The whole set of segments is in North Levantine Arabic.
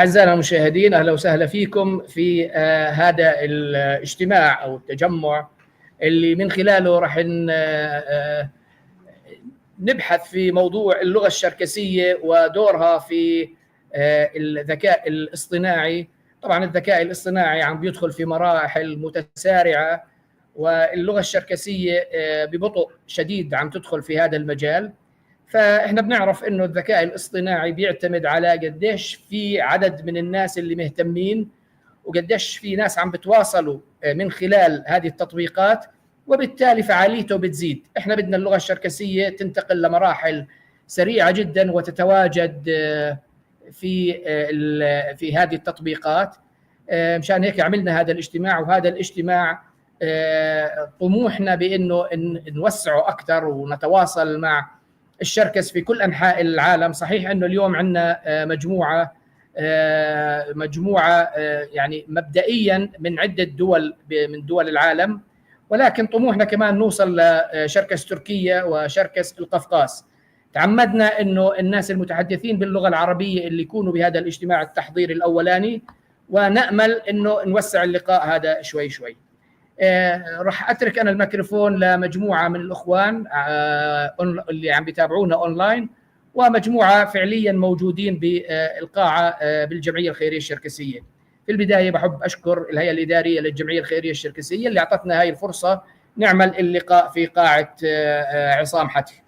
أعزائنا المشاهدين، أهلا وسهلا فيكم في هذا الاجتماع أو التجمع اللي من خلاله راح نبحث في موضوع اللغة الشركسية ودورها في الذكاء الاصطناعي. طبعا الذكاء الاصطناعي عم بيدخل في مراحل متسارعة، واللغة الشركسية ببطء شديد عم تدخل في هذا المجال. فإحنا بنعرف إنه الذكاء الاصطناعي بيعتمد على قديش في عدد من الناس اللي مهتمين، وقديش في ناس عم بتواصلوا من خلال هذه التطبيقات، وبالتالي فعاليته بتزيد. إحنا بدنا اللغة الشركسية تنتقل لمراحل سريعة جدا وتتواجد في هذه التطبيقات. مشان هيك عملنا هذا الاجتماع، وهذا الاجتماع طموحنا بأنه نوسعه أكثر ونتواصل مع الشركس في كل أنحاء العالم. صحيح أنه اليوم عندنا مجموعة يعني مبدئيا من عدة دول من دول العالم، ولكن طموحنا كمان نوصل لشركس تركيا وشركس القفقاس. تعمدنا أنه الناس المتحدثين باللغة العربية اللي يكونوا بهذا الاجتماع التحضيري الأولاني، ونأمل أنه نوسع اللقاء هذا شوي شوي. راح أترك أنا الميكروفون لمجموعة من الأخوان اللي عم بيتابعونا أونلاين، ومجموعة فعليا موجودين بالقاعة بالجمعية الخيرية الشركسية. في البداية بحب أشكر الهيئة الإدارية للجمعية الخيرية الشركسية اللي أعطتنا هاي الفرصة نعمل اللقاء في قاعة عصام حتي.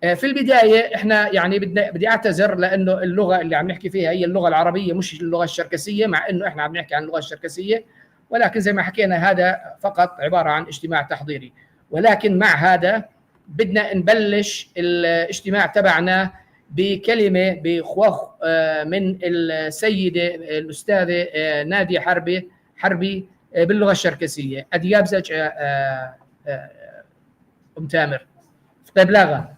في البداية إحنا يعني بدي أعتذر لأنه اللغة اللي عم نحكي فيها هي اللغة العربية مش اللغة الشركسية، مع إنه إحنا عم نحكي عن اللغة الشركسية، ولكن زي ما حكينا هذا فقط عبارة عن اجتماع تحضيري. ولكن مع هذا بدنا نبلش الاجتماع تبعنا بكلمة بخوخ من السيدة الأستاذة نادية حربي باللغة الشركسية. أديابزج أم تامر بلاغة.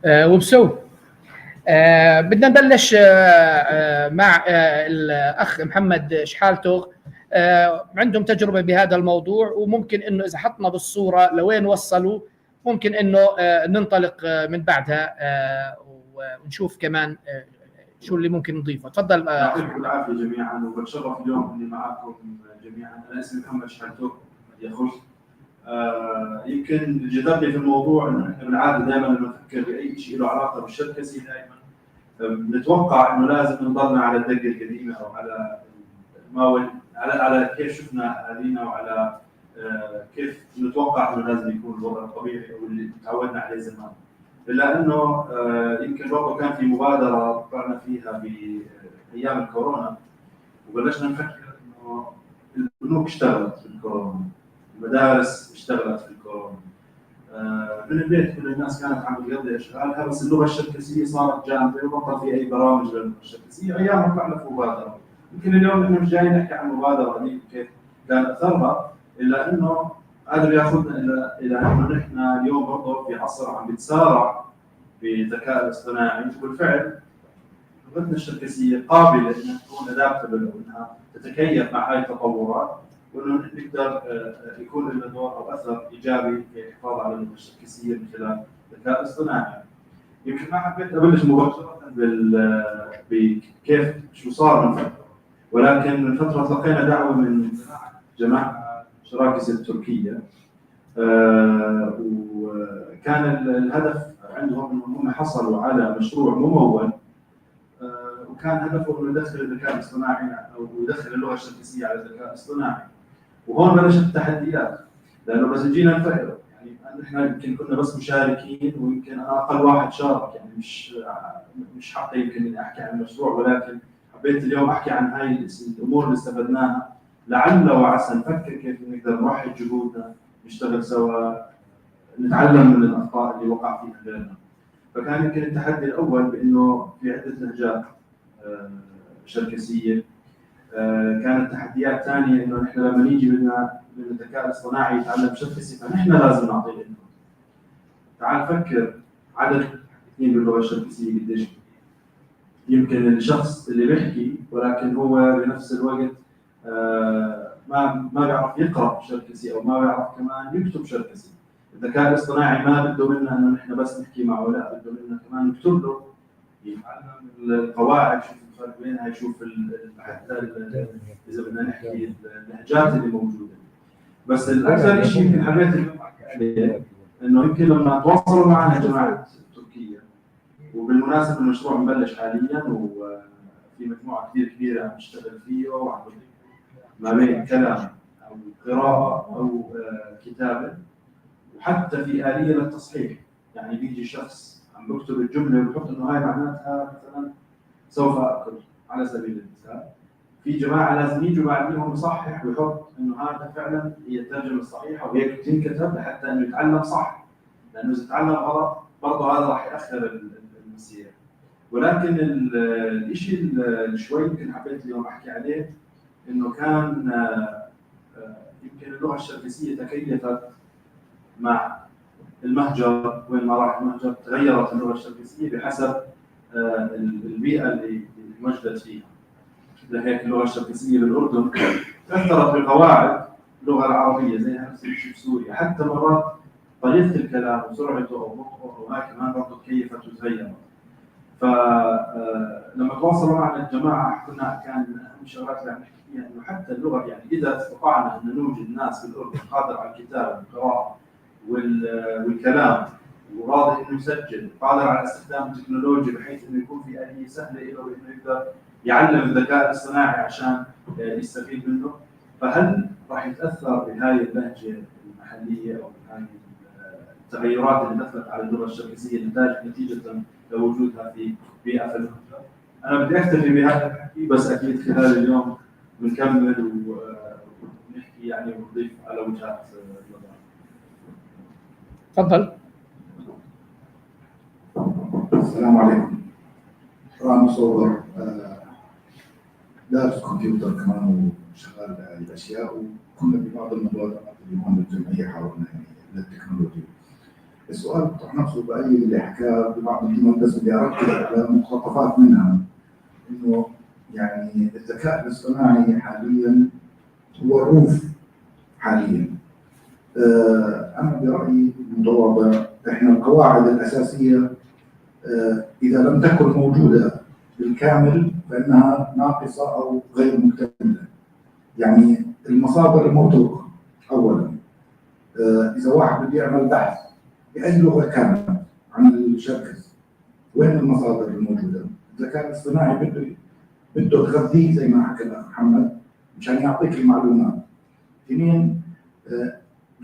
وبسو بدنا نبلش مع الأخ محمد شحالتوغ. عندهم تجربة بهذا الموضوع، وممكن إنه إذا حطنا بالصورة لوين وصلوا ممكن انه ننطلق من بعدها ونشوف كمان شو اللي ممكن نضيفه. تفضل. يعطيكم العافية جميعا، وبتشرف اليوم اني معكم جميعا. انا اسمي محمد شحلتوك يخش. يمكن اللي جذبني في الموضوع انه احنا بالعادة دائما لما نفكر باي شيء له علاقة بالشركسي دائما بنتوقع انه لازم نضلنا على الدقة القديمة او على ما على كيف شفنا اهالينا وعلى كيف نتوقع انه لازم يكون الوضع الطبيعي او اللي تعودنا عليه زمان. الا انه يمكن برضه كان في مبادرة طلعنا فيها بايام الكورونا، وبلشنا نفكر انه البنوك اشتغلت في الكورونا، المدارس اشتغلت في الكورونا، من البيت كل الناس كانت عم تقضي اشغالها، بس اللغة الشركسيه صارت جامدة وبطل في اي برامج للغة الشركسيه. ايامها طلعنا في مبادرة. يمكن اليوم احنا مش جايين نحكي عن المبادرة دي كيف كان اثرها، الا انه هذا بياخذنا الى انه نحن اليوم برضه في عصر عم بيتسارع بالذكاء الاصطناعي، وبالفعل لغتنا الشركسيه قابله انها تكون adaptable او انها تتكيف مع هاي التطورات، وانه نقدر يكون لنا دور او اثر ايجابي في الحفاظ على اللغة الشركسيه من خلال الذكاء الاصطناعي. يمكن ما حبيت ابلش مباشرة بكيف شو صار من فترة، ولكن من فترة تلقينا دعوه من جماعة شراكسه التركية، وكان الهدف عندهم انهم هم حصلوا على مشروع ممول، وكان هدفه انه يدخل الذكاء الاصطناعي او يدخل اللغة الشركسيه على الذكاء الاصطناعي. وهون بلشت التحديات، لانه بس جينا نفكر يعني نحن يمكن كنا بس مشاركين، ويمكن انا اقل واحد شارك، يعني مش حقي يمكن اني احكي عن المشروع، ولكن حبيت اليوم احكي عن هاي الامور اللي استفدناها، لعل وعسى نفكر كيف نقدر نوحد جهودنا، نشتغل سوا، نتعلم من الاخطاء اللي وقع فيها غيرنا. فكان يمكن التحدي الاول بانه في عده لهجات شركسيه. كانت تحديات ثانية انه نحن لما نيجي بدنا من الذكاء الاصطناعي يتعلم شركسي، فنحن لازم نعطيه input. تعال فكر عدد المتحدثين باللغة الشركسيه قديش، يمكن الشخص اللي بيحكي ولكن هو بنفس الوقت ما بيعرف يقرا شركسي او ما بيعرف كمان يكتب شركسي. الذكاء الاصطناعي ما بده منا انه نحن بس نحكي معه، لا بده منا كمان نكتب له، يتعلم القواعد، يشوف الفرق بينها، يشوف حتى اذا بدنا نحكي اللهجات اللي موجودة. بس الاكثر شيء يمكن حبيت اليوم احكي عليه انه يمكن لما تواصلوا معنا جماعة تركيا، وبالمناسبة المشروع مبلش حاليا وفي مجموعة كثير كبيرة عم تشتغل فيه وعم ما بين كلام او قراءة او كتابه، وحتى في آلية للتصحيح. يعني بيجي شخص عم بكتب الجملة وبحط انه هاي معناتها مثلا سوف اكل على سبيل المثال، في جماعة لازم يجوا بعديهم يصحح ويحط انه هذا فعلا هي الترجمة الصحيحة وهيك تنكتب لحتى انه يتعلم صح، لانه اذا تعلم غلط برضه هذا راح ياخر المسير. ولكن الشيء اللي شوي يمكن حبيت اليوم احكي عليه انه كان يمكن اللغة الشركسيه تكيفت مع المهجر، وين ما راح المهجر تغيرت اللغة الشركسيه بحسب البيئة اللي وجدت فيها. لهيك اللغة الشركسيه بالاردن تاثرت بقواعد اللغة العربية زي نفس الشيء بسوريا، حتى مرات طريقه الكلام وسرعته او بطئه او هاي كمان برضه تكيفت وتغيرت. فلما تواصلوا معنا الجماعة كنا كان من اهم الشغلات اللي عم نحكي فيها انه حتى اللغة، يعني اذا استطعنا ان نوجد ناس بالاردن قادر على الكتابة والقراءة والكلام وراضي انه يسجل، قادر على استخدام التكنولوجيا بحيث انه يكون في آلية سهلة له انه يقدر يعلم الذكاء الاصطناعي عشان يستفيد منه، فهل راح يتاثر بهاي اللهجة المحلية او بهاي التغيرات اللي دخلت على اللغة الشركسيه نتيجة لوجودها في بيئة في المهجر؟ انا بدي اكتفي بهذا الحكي، بس اكيد خلال اليوم بنكمل ونحكي يعني ونضيف على وجهات النظر. تفضل. السلام عليكم. رامي صوبر، دارس كمبيوتر كمان وشغال بهذه الاشياء، وكنا ببعض المبادرات اللي هون بالجمعيه حاولنا يعني للتكنولوجيا. السؤال بطرح نفسه بأي اللي حكاه ببعض الجمل، بس بدي اركز على مقتطفات منها، انه يعني الذكاء الاصطناعي حاليا هو الروف حاليا. انا برايي المتواضع، احنا القواعد الاساسية اذا لم تكن موجودة بالكامل فانها ناقصه او غير مكتملة. يعني المصادر الموثوقة اولا، اذا واحد بده يعمل بحث باي لغة كانت عن الشركس، وين المصادر الموجودة؟ الذكاء الاصطناعي بده تغذية زي ما حكى الاخ محمد مشان يعطيك المعلومات. اثنين،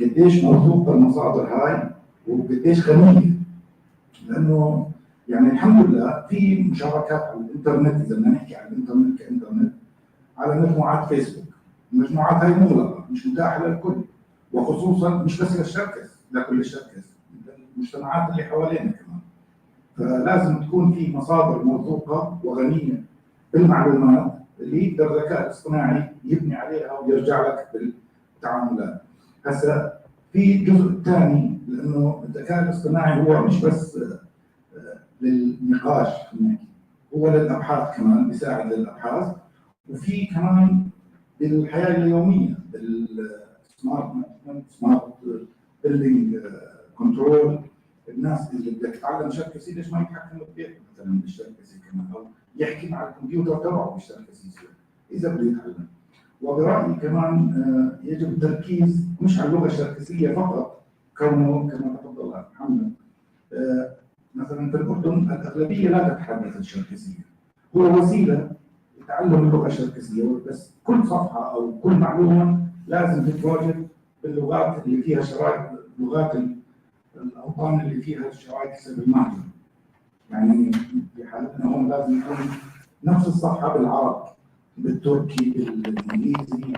قديش موثوقة المصادر هاي وقديش غنية، لانه يعني الحمد لله في مشاركات على الانترنت، اذا بدنا نحكي على الانترنت كانترنت، على مجموعات فيسبوك، المجموعات هاي مغلقة مش متاحة للكل، وخصوصا مش بس للشركس، لكل الشركس، المجتمعات اللي حوالينا كمان. فلازم تكون في مصادر موثوقة وغنيه بالمعلومات اللي يقدر الذكاء الاصطناعي يبني عليها ويرجع لك بالتعاملات. هسا في جزء ثاني، لانه الذكاء الاصطناعي هو مش بس للنقاش، هو للابحاث كمان، بيساعد للابحاث، وفي كمان بالحياة اليومية، بال smart management، smart building control. الناس اللي بدك تتعلم شركسي ليش ما يتحكم ببيته مثلا بالشركسي كمان، او يحكي مع الكمبيوتر تبعه بالشركسي اذا بده يتعلم. وبرايي كمان يجب التركيز مش على اللغة الشركسيه فقط، كونه كما تفضل محمد مثلا في الاردن الاغلبية لا تتحدث الشركسيه، هو وسيلة لتعلم اللغة الشركسيه، بس كل صفحة او كل معلومة لازم تتواجد باللغات اللي فيها شرايط، لغات الاوطان اللي فيها الشرايط بالمهجر. يعني في حالتنا هون لازم يكون نفس الصفحة بالعربي، بالتركي، بالانجليزي.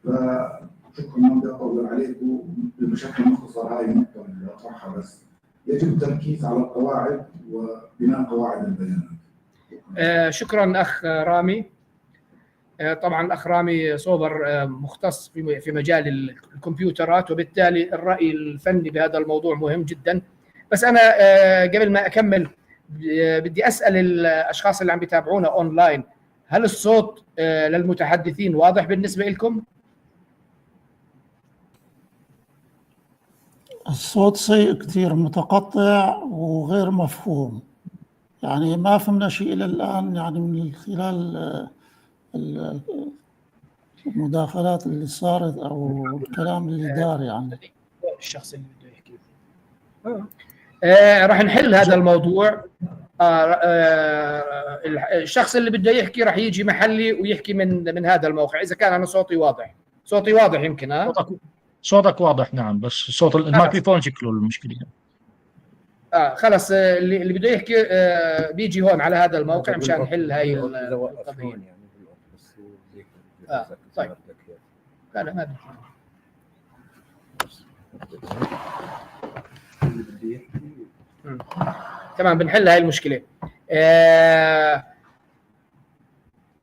فشكرا، ما بدي اطول عليكم، بشكل مختصر هاي النقطة اللي اطرحها، بس يجب التركيز على القواعد وبناء قواعد البيانات. شكرا اخ رامي. طبعا الاخ رامي صوبر مختص في مجال الكمبيوترات، وبالتالي الراي الفني بهذا الموضوع مهم جدا. بس انا قبل ما اكمل بدي اسال الاشخاص اللي عم بيتابعونا اونلاين، هل الصوت للمتحدثين واضح بالنسبة لكم؟ الصوت سيء كثير، متقطع وغير مفهوم، يعني ما فهمنا شيء الى الان، يعني من خلال المداخلات اللي صارت او الكلام اللي دار. يعني الشخص اللي بده يحكي راح نحل هذا الموضوع. الشخص اللي بده يحكي راح يجي محلي ويحكي من هذا الموقع، اذا كان انا صوتي واضح. صوتي واضح يمكن؟ صوتك واضح، نعم، بس صوت الميكروفون شكله المشكلة. خلص، اللي بده يحكي بيجي هون على هذا الموقع مشان نحل هاي القضية. طيب، لا لا ما بدي. تمام، بنحل هاي المشكلة.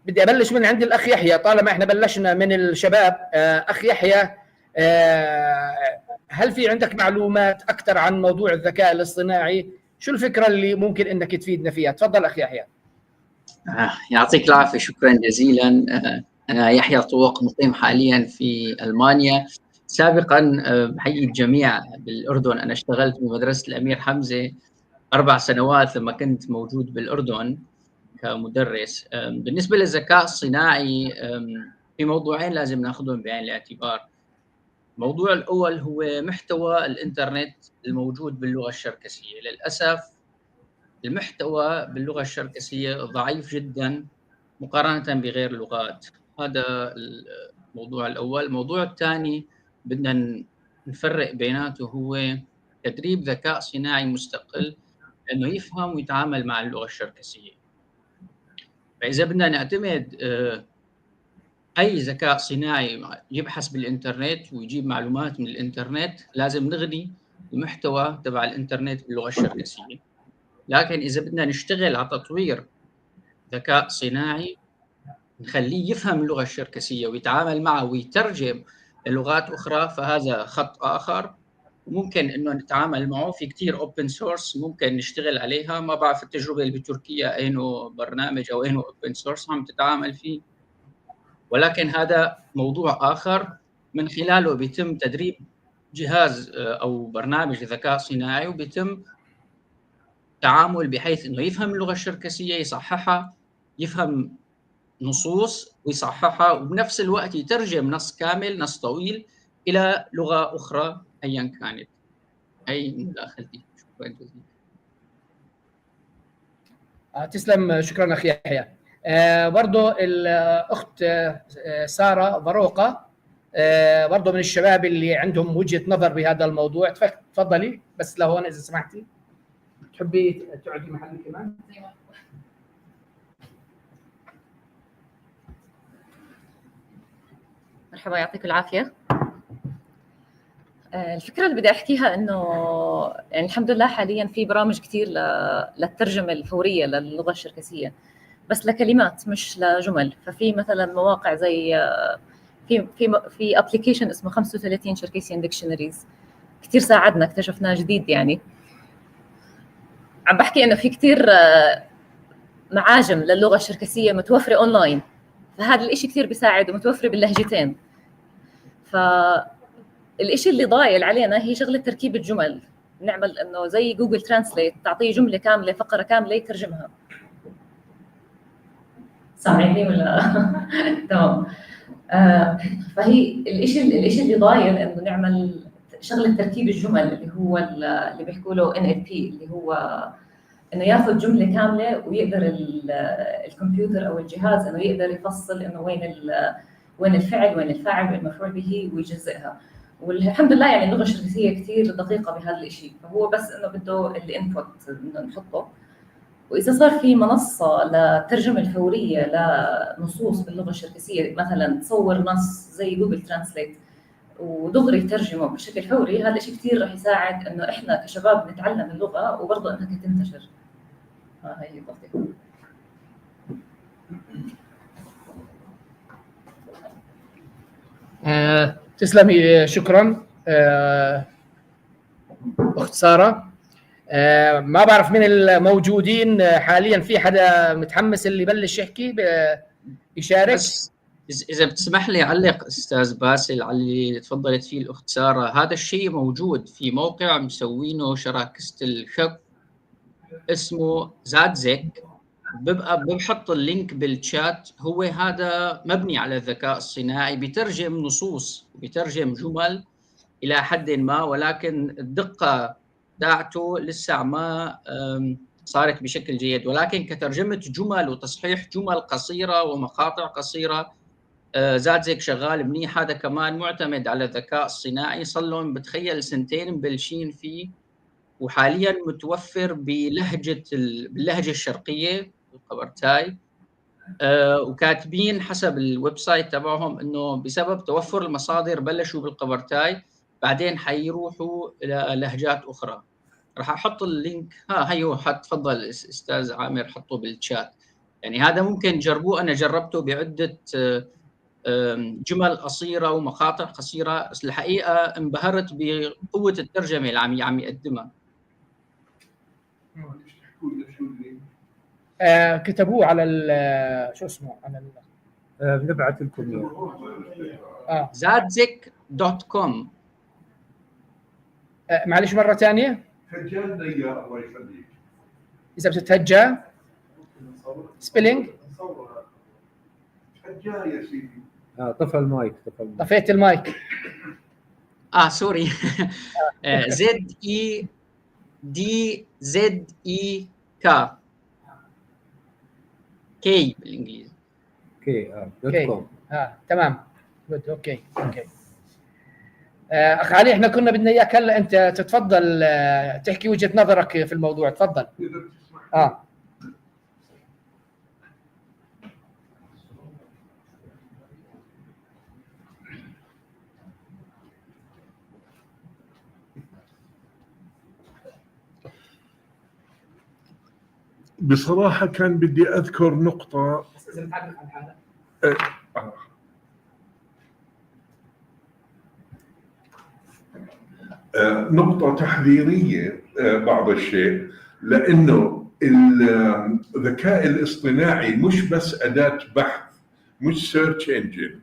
بدي ابلش من عند الاخ يحيى، طالما احنا بلشنا من الشباب. اخ يحيى، هل في عندك معلومات اكثر عن موضوع الذكاء الاصطناعي؟ شو الفكرة اللي ممكن انك تفيدنا فيها؟ تفضل اخ يحيى. يعطيك العافية، شكرا جزيلا. انا يحيى طوق، مقيم حاليا في المانيا. سابقا بحيي الجميع بالاردن، انا اشتغلت بمدرسة الامير حمزة 4 سنوات لما كنت موجود بالاردن كمدرس. بالنسبة للذكاء الصناعي في موضوعين لازم ناخذهم بعين الاعتبار. الموضوع الاول هو محتوى الانترنت الموجود باللغة الشركسيه. للاسف المحتوى باللغة الشركسيه ضعيف جدا مقارنة بغير اللغات. هذا الموضوع الاول. الموضوع الثاني بدنا نفرق بيناته هو تدريب ذكاء صناعي مستقل انه يفهم ويتعامل مع اللغة الشركسيه. فاذا بدنا نعتمد اي ذكاء صناعي يبحث بالانترنت ويجيب معلومات من الانترنت، لازم نغني المحتوى تبع الانترنت باللغة الشركسيه. لكن اذا بدنا نشتغل على تطوير ذكاء صناعي نخليه يفهم اللغة الشركسيه ويتعامل معها ويترجم لغات اخرى، فهذا خط اخر وممكن انه نتعامل معه. في كثير open source ممكن نشتغل عليها. ما بعرف التجربة اللي بتركيا اينه برنامج او اينه open source عم تتعامل فيه، ولكن هذا موضوع اخر من خلاله بيتم تدريب جهاز او برنامج ذكاء صناعي، وبيتم تعامل بحيث انه يفهم اللغة الشركسيه يصححها، يفهم نصوص ويصححها، وبنفس الوقت يترجم نص كامل، نص طويل، الى لغة اخرى ايا كانت. هي مداخلتي، شكرا جزيلا. تسلم، شكرا اخي يحيى. برضو الاخت ساره بروقه، برضو من الشباب اللي عندهم وجهه نظر بهذا الموضوع، تفضلي بس لهون اذا سمحتي. تحبي تقعدي محلي كمان؟ مرحبا، يعطيكم العافية. الفكرة اللي بدي أحكيها إنه يعني الحمد لله حاليا في برامج كثير للترجمة الفورية للغة الشركسية، بس لكلمات مش لجمل. ففي مثلا مواقع زي في application اسمه 35 Cherkessian dictionaries، كثير ساعدنا، اكتشفناه جديد. يعني عم بحكي انه في كثير معاجم للغة الشركسيه متوفرة اونلاين، فهذا الإشي كثير بيساعد، ومتوفره باللهجتين. فالإشي اللي ضايل علينا هي شغله تركيب الجمل، نعمل انه زي Google Translate، تعطيه جملة كاملة، فقره كاملة، يترجمها. سامعيني ولا؟ تمام. فهي الإشي اللي ضايل انه نعمل شغله تركيب الجمل، اللي هو اللي بيحكوا له NLP، اللي هو انه ياخذ جملة كاملة ويقدر الكمبيوتر او الجهاز انه يقدر يفصل انه وين الفعل، وين الفاعل، وين المفعول به، ويجزئها. والحمد لله يعني اللغة الشركسيه كثير دقيقة بهذا الشيء، فهو بس انه بده ال input انه نحطه. واذا صار في منصة للترجمة الفورية لنصوص باللغة الشركسيه، مثلا تصور نص زي Google Translate ودغري ترجمه بشكل فوري، هذا الشيء كثير رح يساعد انه احنا كشباب نتعلم اللغة وبرضه انها تنتشر. هاي اضافتي. تسلمي، شكرا اخت ساره. ما بعرف من الموجودين حاليا في حدا متحمس اللي يبلش يحكي، يشارك؟ بس اذا بتسمح لي اعلق استاذ باسل على اللي تفضلت فيه الاخت ساره. هذا الشيء موجود في موقع مسوينه شراكسه الشك اسمه زادزك، ببقى بحط ال link بال chat. هو هذا مبني على الذكاء الصناعي، بيترجم نصوص، بيترجم جمل الى حد ما، ولكن الدقة تاعته لسه ما صارت بشكل جيد. ولكن كترجمه جمل وتصحيح جمل قصيرة ومقاطع قصيرة، زادزك شغال منيح. هذا كمان معتمد على الذكاء الصناعي، صار لهم بتخيل سنتين مبلشين فيه، وحاليا متوفر باللهجة الشرقية القبرتاي. وكاتبين حسب ال website تبعهم انه بسبب توفر المصادر بلشوا بالقبرتاي، بعدين حيروحوا الى لهجات اخرى. راح احط ال link، ها هيو، تفضل استاذ عامر حطه بالشات. يعني هذا ممكن تجربوه، انا جربته بعده جمل قصيرة ومقاطع قصيرة، بس الحقيقة انبهرت بقوة الترجمة اللي عم يقدمها. كتبوه على شو اسمه على بنبعث لكم اياه. zadzek.com. معلش مرة ثانية. تهجى اياه الله يخليك. اذا بتتهجى spelling. تهجى يا سيدي. طفى المايك، طفى المايك. طفيت المايك. sorry. Z E D Z E K، K بالانجليزي. K dot com. تمام، good، okay. اخ علي، احنا كنا بدنا اياك هلا انت تتفضل، تحكي وجهة نظرك في الموضوع، تفضل. بصراحة كان بدي أذكر نقطة. بس إذا بتعرف عن حالك. نقطة تحذيرية بعض الشيء، لأنه الذكاء الاصطناعي مش بس أداة بحث، مش search engine،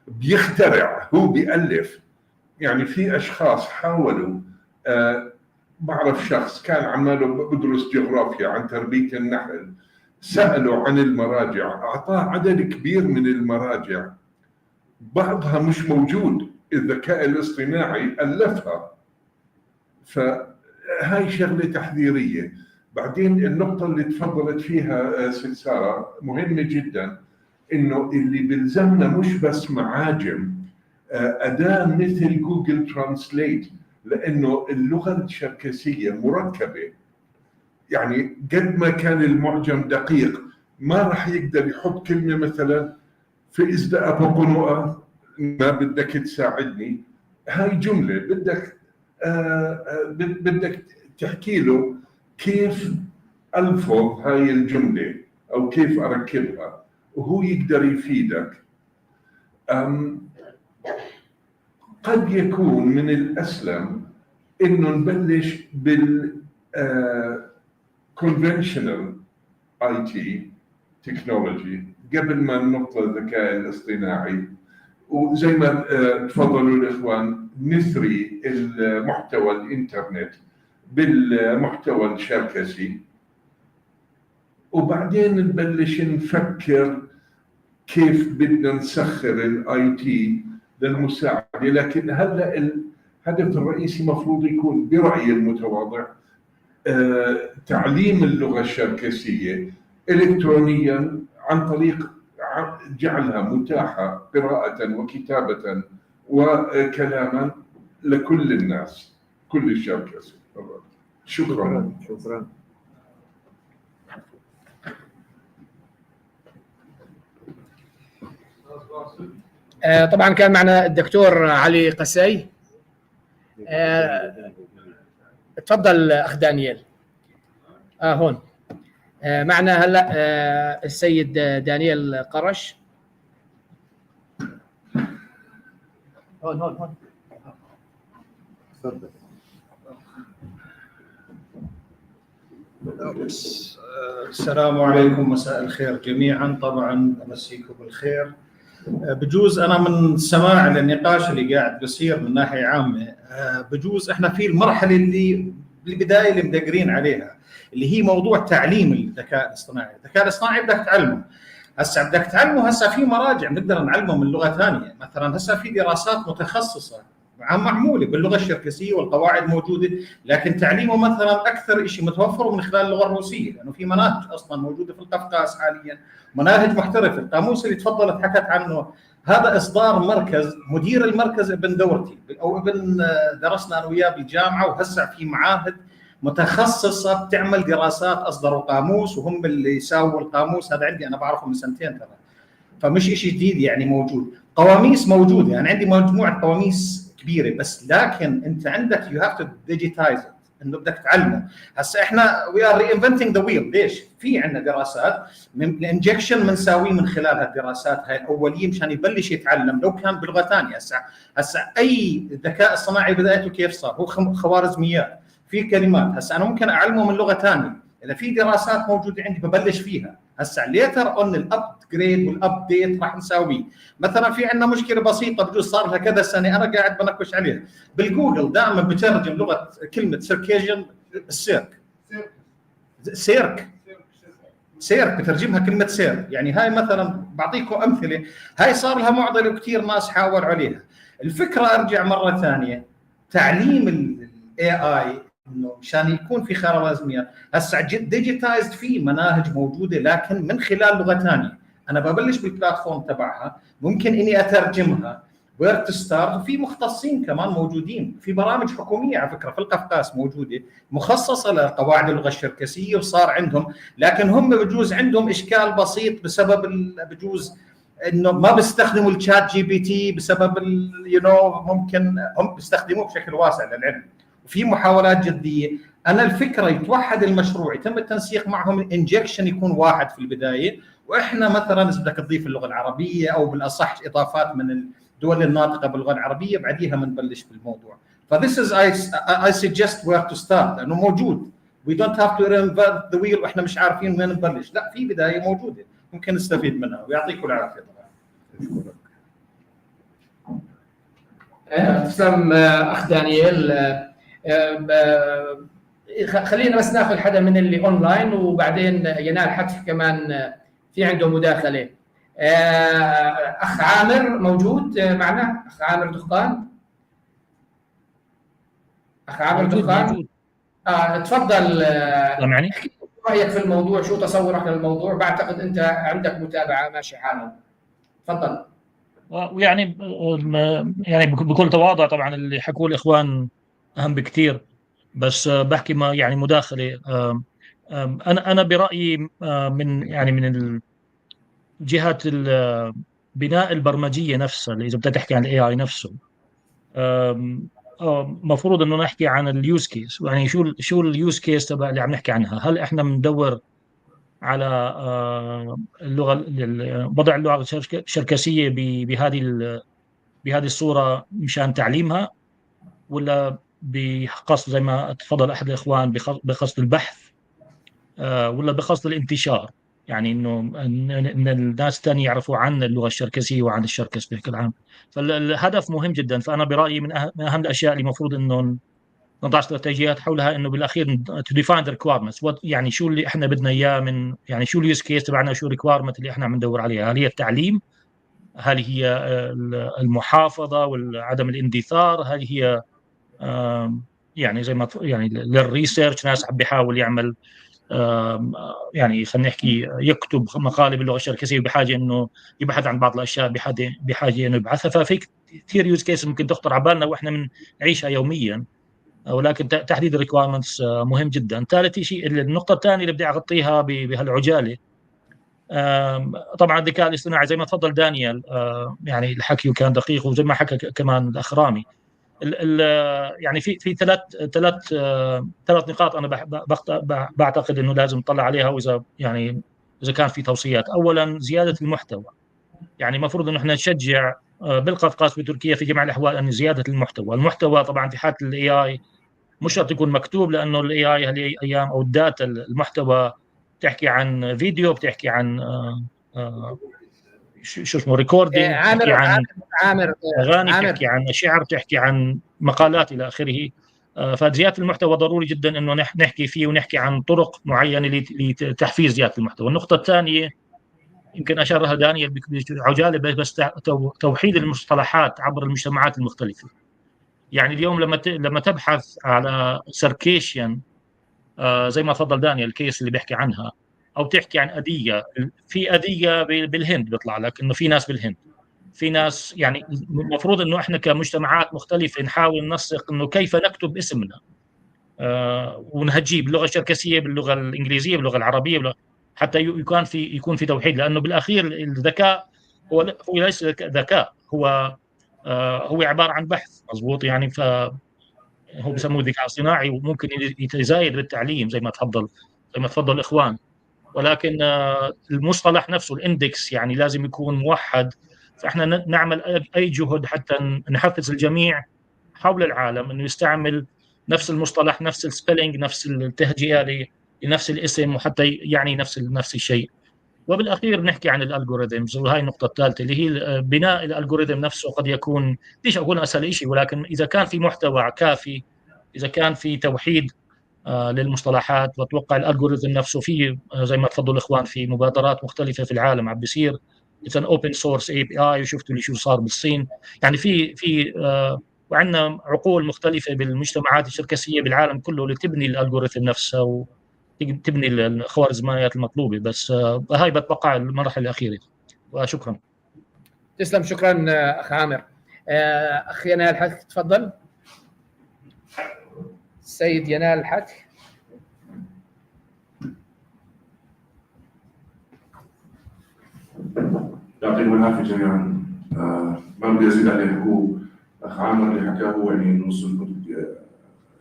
بيخترع، هو بيألف. يعني في اشخاص حاولوا، بعرف شخص كان عماله بدرس جغرافيا عن تربيه النحل، سالوا عن المراجع، اعطاه عدد كبير من المراجع، بعضها مش موجود، الذكاء الاصطناعي الفها. فهاي شغله تحذيريه. بعدين النقطة اللي تفضلت فيها ست ساره مهمة جدا، انه اللي بلزمنا مش بس معاجم، اداه مثل Google Translate، لانه اللغة الشركسيه مركبه، يعني قد ما كان المعجم دقيق ما راح يقدر يحط كلمة مثلا في ازدأ ما بدك تساعدني، هاي جملة بدك تحكي له كيف الفظ هاي الجملة او كيف اركبها، وهو يقدر يفيدك. قد يكون من الاسلم انه نبلش بال conventional IT technology قبل ما ننط للذكاء الاصطناعي، وزي ما تفضلوا الاخوان نثري المحتوى الانترنت بالمحتوى الشركسي، وبعدين نبلش نفكر كيف بدنا نسخر ال IT للمساعده. لكن هلا الهدف الرئيسي مفروض يكون برايي المتواضع تعليم اللغة الشركسيه الكترونيا عن طريق جعلها متاحة قراءة وكتابه وكلاما لكل الناس، كل الشركس. شكرا. شكرا. طبعا كان معنا الدكتور علي قسي. تفضل اخ دانيال. هون معنا هلا السيد دانيال قرش. هون هون هون. تفضل. السلام عليكم، مساء الخير جميعا. طبعا امسيكم بالخير. بجوز انا من سماع للنقاش اللي قاعد بصير من ناحية عامة، بجوز احنا في المرحلة اللي بالبداية اللي مدقرين عليها، اللي هي موضوع تعليم الذكاء الاصطناعي. الذكاء الاصطناعي بدك تعلمه، هسه بدك تعلمه، هسه في مراجع بنقدر نعلمه من لغة ثانية، مثلا هسه في دراسات متخصصة معمولة باللغة الشركسيه والقواعد موجودة، لكن تعليمه مثلا اكثر شيء متوفر من خلال اللغة الروسية، لانه في مناهج اصلا موجودة في القفقاز حاليا، مناهج محترفه. القاموس اللي تفضلت حكت عنه هذا اصدار مركز، مدير المركز ابن دورتي او ابن درسنا انا وياه بالجامعة، وهسه في معاهد متخصصة بتعمل دراسات، اصدروا قاموس وهم اللي يساووا القاموس هذا، عندي انا بعرفه من سنتين ترى، فمش شيء جديد يعني، موجود قواميس موجودة، يعني عندي مجموعة قواميس كبيرة، بس لكن انت عندك you have to digitize، انه بدك تعلمه. هسه احنا we are reinventing the wheel. ليش؟ في عندنا دراسات من ال injection بنساويه من خلال هالدراسات هاي الاولية مشان يبلش يتعلم لو كان بلغه ثانية. هسه اي ذكاء اصطناعي بدايته كيف صار؟ هو خوارزميات، في كلمات، هسه انا ممكن اعلمه من لغة ثانية، اذا في دراسات موجودة عندي ببلش فيها. هسه later on ال upgrade وال update راح نساويه. مثلا في عندنا مشكلة بسيطة بجوز صار لها كذا سنة انا قاعد بنكش عليها بالجوجل، دائما بترجم لغة كلمة Circassian السيرك، سيرك سيرك بترجمها كلمة سيرك، يعني هاي مثلا بعطيكم امثلة، هاي صار لها معضلة وكثير ناس حاولوا عليها. الفكرة ارجع مرة ثانية، تعليم ال AI انه مشان يكون في خوارزميات، هسه digitized في مناهج موجودة لكن من خلال لغة ثانية، انا ببلش بال platform تبعها، ممكن اني اترجمها where to start، وفي مختصين كمان موجودين، في برامج حكومية على فكرة في القفقاس موجودة مخصصة لقواعد اللغة الشركسيه وصار عندهم، لكن هم بجوز عندهم اشكال بسيط بسبب بجوز انه ما بيستخدموا ال ChatGPT بسبب you know ممكن هم بيستخدموه بشكل واسع للعلم، وفي محاولات جدية. انا الفكرة يتوحد المشروع، يتم التنسيق معهم، ال injection يكون واحد في البداية، واحنا مثلا اذا بدك تضيف اللغة العربية او بالاصح اضافات من الدول الناطقة باللغة العربية بعديها بنبلش بالموضوع. ف this is I suggest where to start، لانه موجود، we don't have to reinvent the wheel واحنا مش عارفين وين نبلش، لا في بداية موجودة ممكن نستفيد منها، ويعطيكم العافية طبعا. اشكرك. تسلم اخ دانيال. خلينا بس ناخذ حدا من اللي اونلاين، وبعدين ينال حتف كمان في عنده مداخله. اخ عامر موجود معنا؟ اخ عامر دخان، اخ عامر دخان. تفضل. سامعني؟ احكي رايك في الموضوع، شو تصورك للموضوع؟ بعتقد انت عندك متابعه ماشي حالها، تفضل. ويعني يعني بكل تواضع طبعا اللي حكوه الاخوان اهم بكثير، بس بحكي ما يعني مداخله. انا برايي من يعني من جهة بناء البرمجيه نفسها، اللي اذا بدك تحكي عن ال AI نفسه، مفروض انه نحكي عن ال use case. يعني شو ال use case تبع اللي عم نحكي عنها؟ هل احنا بندور على اللغة، وضع اللغة الشركسيه بهذه الصورة مشان تعليمها، ولا بقصد زي ما تفضل احد الاخوان بقصد البحث، ولا بقصد الانتشار؟ يعني انه ان الناس الثانية يعرفوا عن اللغة الشركسيه وعن الشركس بشكل عام. فالهدف مهم جدا. فانا برايي من اهم الاشياء اللي المفروض انه نضع استراتيجيات حولها، انه بالاخير to define the requirements، يعني شو اللي احنا بدنا اياه، من يعني شو ال use case تبعنا، شو ال requirement اللي احنا عم ندور عليها. هل هي التعليم؟ هل هي المحافظة وعدم الاندثار؟ هل هي يعني زي ما يعني لل research، ناس عم بيحاول يعمل يعني خلينا نحكي يكتب مقاله باللغة الشركسيه، بحاجة انه يبحث عن بعض الاشياء، بحاجة انه يبحثها. ففي كثير use case ممكن تخطر على بالنا واحنا بنعيشها يوميا، ولكن تحديد ال requirements مهم جدا. ثالث شيء، النقطة الثانية اللي بدي اغطيها بهالعجاله، طبعا الذكاء الاصطناعي زي ما تفضل دانيال، يعني الحكي كان دقيق، وزي ما حكى كمان الاخ رامي، ال يعني في ثلاث نقاط انا بعتقد انه لازم نطلع عليها، واذا يعني اذا كان في توصيات. اولا زيادة المحتوى، يعني المفروض انه احنا نشجع بالقفقاز بتركيا في جميع الاحوال ان زيادة المحتوى. المحتوى طبعا في حاله ال AI مش شرط يكون مكتوب، لانه ال AI هالايام او ال data المحتوى بتحكي عن فيديو، بتحكي عن شو اسمه recording، عامر عن عامر اغاني، بتحكي عن شعر، بتحكي عن مقالات الى اخره. فزيادة المحتوى ضروري جدا انه نحكي فيه ونحكي عن طرق معينة لتحفيز زيادة المحتوى. النقطة الثانية يمكن اشار لها دانيال بعجاله، بس توحيد المصطلحات عبر المجتمعات المختلفة. يعني اليوم لما تبحث على Circassian، زي ما تفضل دانيال ال case اللي بيحكي عنها، او تحكي عن أدية، في أدية بالهند بيطلع لك انه في ناس بالهند، في ناس. يعني المفروض انه احنا كمجتمعات مختلفة نحاول ننسق انه كيف نكتب اسمنا ونهجيه باللغة الشركسيه، باللغة الانجليزية، باللغة العربية، باللغة، حتى يكون في توحيد. لانه بالاخير الذكاء هو ليس ذكاء، هو عبارة عن بحث، مضبوط؟ يعني ف هو بسموه الذكاء الصناعي، وممكن يتزايد بالتعليم زي ما تفضل الاخوان، ولكن المصطلح نفسه ال index يعني لازم يكون موحد. فاحنا نعمل اي جهد حتى نحفز الجميع حول العالم انه يستعمل نفس المصطلح، نفس ال spelling، نفس التهجئه لنفس الاسم، وحتى يعني نفس الشيء. وبالاخير نحكي عن ال algorithms، وهي النقطة الثالثة اللي هي بناء ال algorithm نفسه. قد يكون ليش اقول اسهل شيء، ولكن اذا كان في محتوى كافي، اذا كان في توحيد للمصطلحات، واتوقع ال algorithm نفسه في زي ما تفضلوا الاخوان في مبادرات مختلفة في العالم عم بيصير it's an open source API، وشفتوا اللي شو صار بالصين. يعني في وعندنا عقول مختلفة بالمجتمعات الشركسيه بالعالم كله اللي تبني ال algorithm نفسها وتبني الخوارزميات المطلوبة. بس هاي بتوقع المرحلة الاخيرة، وشكرا. تسلم، شكرا اخ عامر. اخ ينال حتك تفضل. السيد ينال حتك. يعطيكم العافية جميعا. ما بدي ازيد على اللي حكوه اخ عامر، اللي حكاه هو يعني نص اللي كنت بدي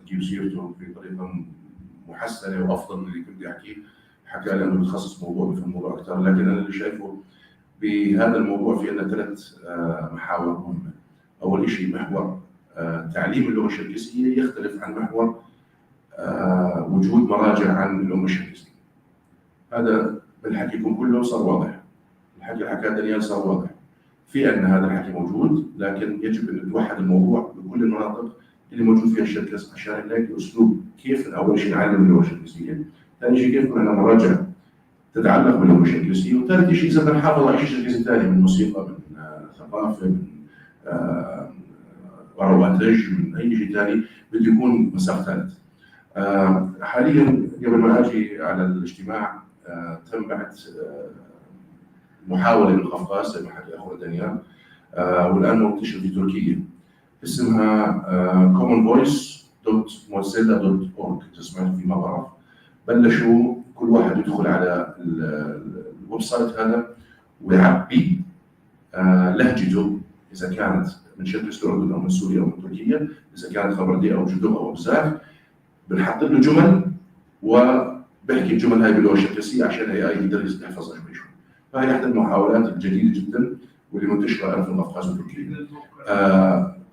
اجيب سيرته بطريقة محسنة وافضل من اللي كنت بدي احكيه. حكى لانه متخصص موضوع بفهم الموضوع اكثر، لكن انا اللي شايفه بهذا الموضوع في عندنا ثلاث محاور مهمة. اول شيء محور تعليم اللغة الشركسيه يختلف عن محور وجود مراجع عن الامة الشركسيه. هذا من حكيكم كله صار واضح. الحكي اللي حكاه دانيال صار واضح. في في عندنا هذا الحكي موجود، لكن يجب ان نتوحد الموضوع بكل المناطق اللي موجود فيها الشركس عشان نلاقي اسلوب كيف اول شيء نعلم اللغة الشركسيه، ثاني شيء كيف يكون عندنا مراجع تتعلق باللغة الشركسيه، وثالث شيء اذا بدنا نحافظ على شيء شركسي ثاني من موسيقى، من ثقافة، من رواتج، من اي شيء ثاني بده يكون مساق ثالث. حاليا قبل ما اجي على الاجتماع تم بعث محاولة بالقفقاز زي ما حكى اخونا دانيال، والان منتشر في تركيا، اسمها commonvoice.mozilla.org، اذا سمعتوا فيه ما بعرف. بلشوا كل واحد يدخل على ال website هذا ويعبي لهجته، اذا كانت من شركس الاردن او من سوريا او من تركيا، اذا كانت خبرديه او جدوغ او ابزاخ، بنحط له جمل وبحكي الجمل هاي باللغة الشركسيه عشان ال AI يقدر يحفظها شوي شوي. فهي احدى المحاولات الجديدة جدا واللي منتشرة الان في القفقاز وتركيا.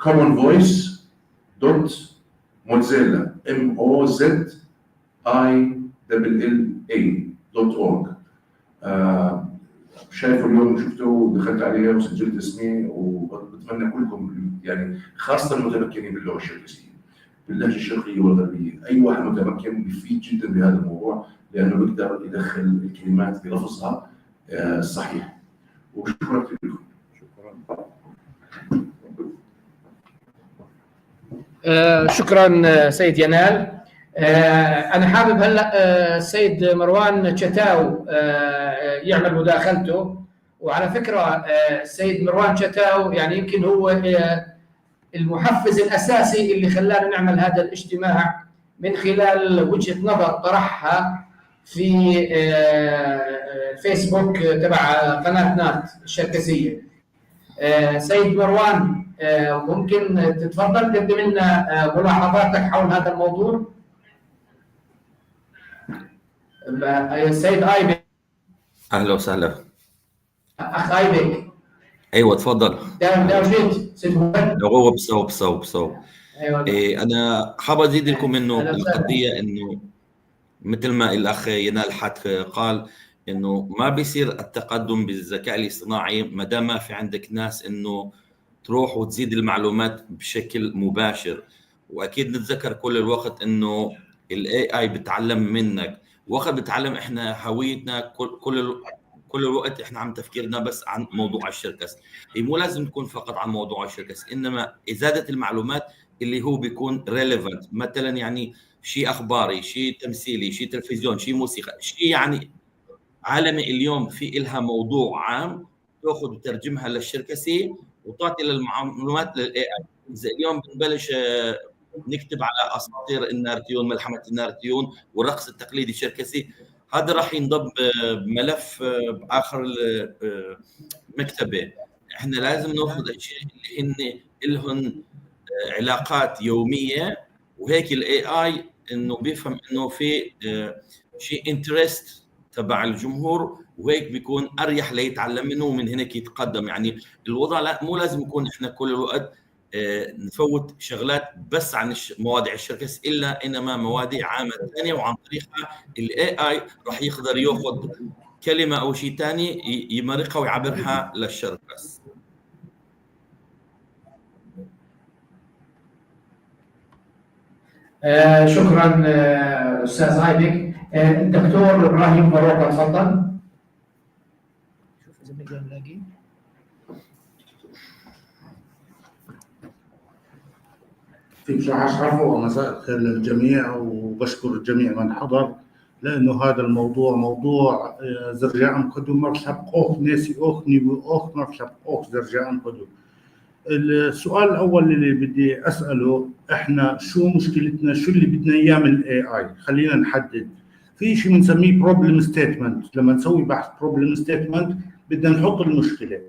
Common Voice dot Mozilla M O Z I double L A dot org. شايفه اليوم شفته ودخلت عليه وسجلت اسمي، وبتمنى كلكم يعني خاصة المتمكنين باللغة الشركسيه، باللهجة الشرقية والغربية، اي واحد متمكن بيفيد جدا بهذا الموضوع لانه بيقدر يدخل الكلمات بلفظها الصحيح. وشكرا كثير لكم. شكرا. شكرا سيد ينال. انا حابب هلا السيد مروان شتاو يعمل مداخلته. وعلى فكرة السيد مروان شتاو يعني يمكن هو المحفز الاساسي اللي خلانا نعمل هذا الاجتماع من خلال وجهه نظر طرحها في الفيسبوك تبع قناة نات الشركسيه. سيد مروان، ممكن تتفضل تقدم لنا ملاحظاتك حول هذا الموضوع؟ السيد ايبك. اهلا وسهلا. اخ ايبك. ايوه تفضل. داوجيت سيد. هو بسو بسو بسو. ايوه. إيه انا حاب ازيد لكم انه القضية انه مثل ما الاخ ينال حت قال انه ما بيصير التقدم بالذكاء الاصطناعي ما دام ما في عندك ناس انه تروح وتزيد المعلومات بشكل مباشر. واكيد نتذكر كل الوقت انه ال AI بتعلم منك، وقت بتعلم احنا هويتنا كل الوقت احنا عم تفكيرنا بس عن موضوع الشركس. هي مو لازم تكون فقط عن موضوع الشركس، انما ازاده المعلومات اللي هو بيكون relevant، مثلا يعني شيء اخباري، شيء تمثيلي، شيء تلفزيون، شيء موسيقى، شيء يعني عالمي اليوم في إلها موضوع عام تاخذ وترجمها للشركسي وتعطي المعلومات لل AI. اذا اليوم بنبلش نكتب على اساطير النارتيون، ملحمة النارتيون والرقص التقليدي الشركسي، هذا راح ينضب بملف باخر المكتبة. احنا لازم ناخذ اشياء اللي هن لهن علاقات يومية، وهيك ال AI انه بيفهم انه في شيء interest تبع الجمهور، وهيك بيكون اريح ليتعلم منه ومن هناك يتقدم. يعني الوضع لا مو لازم يكون احنا كل الوقت نفوت شغلات بس عن مواضيع الشركس، الا انما مواضيع عامة ثانية، وعن طريقها ال AI راح يقدر ياخذ كلمة او شيء ثاني يمرقها ويعبرها للشركس. شكرا استاذ ايبك. الدكتور ابراهيم بروكه تفضل. شوف اذا بنقدر نلاقيه. في بصراحة أشرف ومساء الخير للجميع، وبشكر الجميع من حضر، لأنه هذا الموضوع موضوع زرجاء قدو مرحب أوخ ناسي أوخ نيبو أوخ مرحب أوخ زرجاء قدو. السؤال الأول اللي بدي أسأله، إحنا شو مشكلتنا؟ شو اللي بدنا إياه من ال AI؟ خلينا نحدد. في شيء بنسميه problem statement. لما نسوي بحث problem statement بدنا نحط المشكلة.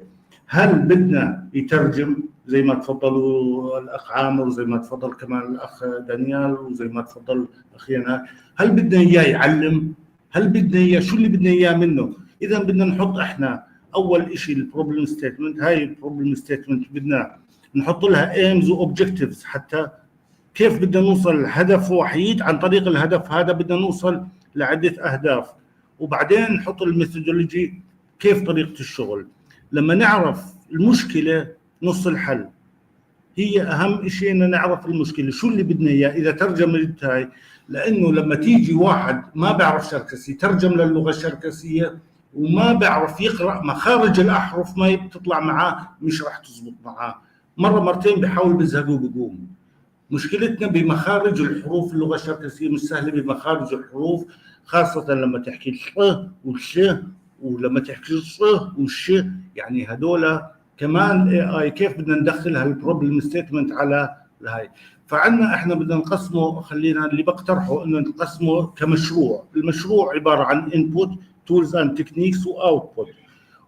هل بدنا يترجم زي ما تفضلوا الاخ عامر، وزي ما تفضل كمان الاخ دانيال، وزي ما تفضل الاخ ينال؟ هل بدنا اياه يعلم؟ هل بدنا اياه شو اللي بدنا اياه منه؟ اذا بدنا نحط احنا اول شيء ال problem statement. هاي ال problem statement بدنا نحط لها aims و objectives، حتى كيف بدنا نوصل لهدف وحيد، عن طريق الهدف هذا بدنا نوصل لعدة اهداف، وبعدين نحط ال methodology كيف طريقه الشغل. لما نعرف المشكلة نص الحل. هي اهم شيء ان نعرف المشكلة، شو اللي بدنا اياه اذا ترجمت هاي، لانه لما تيجي واحد ما بيعرف شركسي ترجم للغة الشركسيه وما بيعرف يقرا مخارج الاحرف، ما بتطلع معاه، مش راح تزبط معاه. مرة مرتين بحاول بزهق وبقوم. مشكلتنا بمخارج الحروف، اللغة الشركسيه مش سهلة بمخارج الحروف، خاصة لما تحكي الح والش، ولما تحكي الص والش، يعني هدول كمان AI كيف بدنا ندخل هال problem statement على الهاي. فعندنا احنا بدنا نقسمه، خلينا اللي بقترحه انه نقسمه كمشروع. المشروع عبارة عن input، tools and techniques، و output،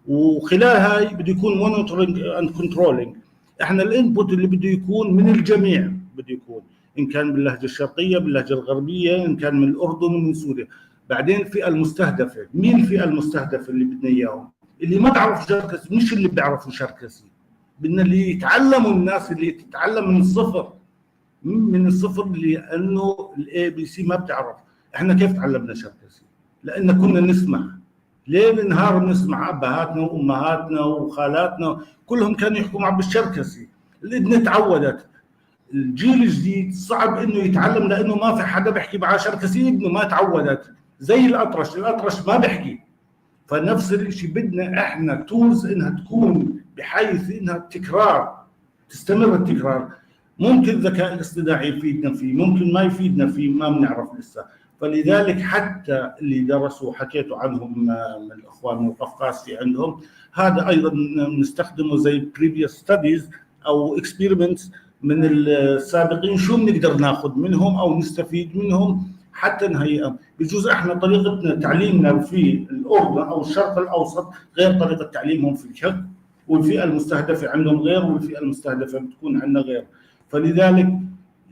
وخلال هاي بده يكون monitoring and controlling. احنا ال input اللي بده يكون من الجميع، بده يكون ان كان باللهجة الشرقية، باللهجة الغربية، ان كان من الاردن ومن سوريا. بعدين الفئة المستهدفه، مين الفئة المستهدفة اللي بدنا اياهم؟ اللي ما بيعرف شركسي، مش اللي بيعرفوا شركسي، بدنا اللي يتعلموا، الناس اللي تتعلم من الصفر، من الصفر، لانه ال ABC ما بتعرف. احنا كيف تعلمنا شركسي؟ لان كنا نسمع ليل نهار، بنسمع ابهاتنا وامهاتنا وخالاتنا كلهم كانوا يحكوا مع بالشركسي، الاذن تعودت. الجيل الجديد صعب انه يتعلم لانه ما في حدا بيحكي معاه شركسي، اذنه ما تعودت، زي الاطرش، الاطرش ما بيحكي. فنفس الشيء بدنا احنا tools انها تكون بحيث انها تكرار، تستمر التكرار. ممكن الذكاء الاصطناعي يفيدنا فيه، ممكن ما يفيدنا فيه، ما بنعرف لسه. فلذلك حتى اللي درسوا حكيتوا عنهم من الاخوان من القفقاز، في عندهم هذا ايضا نستخدمه زي previous studies او experiments من السابقين، شو بنقدر ناخذ منهم او نستفيد منهم حتى نهيئهم. بجوز احنا طريقتنا تعليمنا في الاردن او الشرق الاوسط غير طريقه تعليمهم في الشرق، والفئة المستهدفة عندهم غير، والفئة المستهدفة بتكون عندنا غير. فلذلك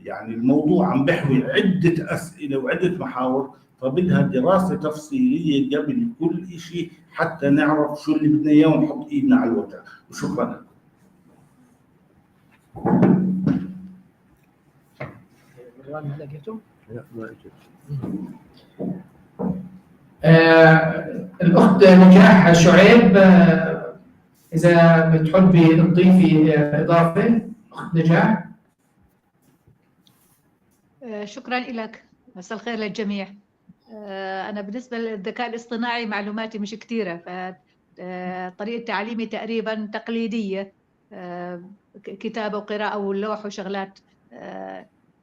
يعني الموضوع عم بحوي عده اسئلة وعده محاور، فبدها دراسة تفصيلية قبل كل شيء حتى نعرف شو اللي بدنا اياه ونحط ايدنا على الوجع. وشكرا لكم. ما لقيته؟ لا ما اجت. الأخت نجاح شعيب، إذا بتحبي تضيفي إضافة، أخت نجاح. شكرا لك، مساء الخير للجميع. أنا بالنسبة للذكاء الاصطناعي معلوماتي مش كثيرة، فطريقة تعليمي تقريبا تقليدية، كتابة وقراءة واللوح وشغلات،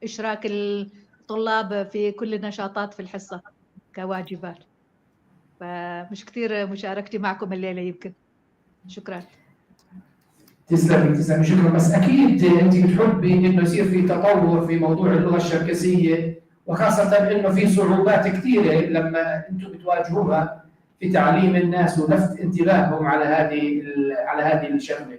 إشراك الطلاب في كل النشاطات في الحصة كواجبات، فمش كثير مشاركتي معكم الليلة يمكن. شكرا. تسلمي تسلمي، شكرا. بس اكيد انت بتحبي انه يصير في تطور في موضوع اللغة الشركسيه، وخاصة انه في صعوبات كثيرة لما انتم بتواجهوها في تعليم الناس ولفت انتباههم على هذه الشغلة،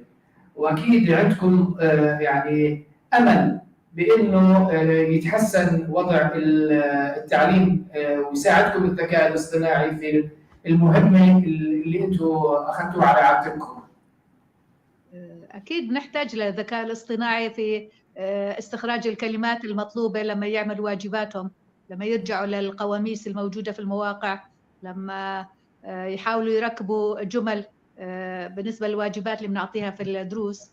واكيد عندكم يعني امل بانه يتحسن وضع التعليم ويساعدكم الذكاء الاصطناعي في المهمة اللي انتم اخذتوها على عاتقكم. اكيد نحتاج للذكاء الاصطناعي في استخراج الكلمات المطلوبة لما يعملوا واجباتهم، لما يرجعوا للقواميس الموجودة في المواقع، لما يحاولوا يركبوا جمل بالنسبة للواجبات اللي بنعطيها في الدروس.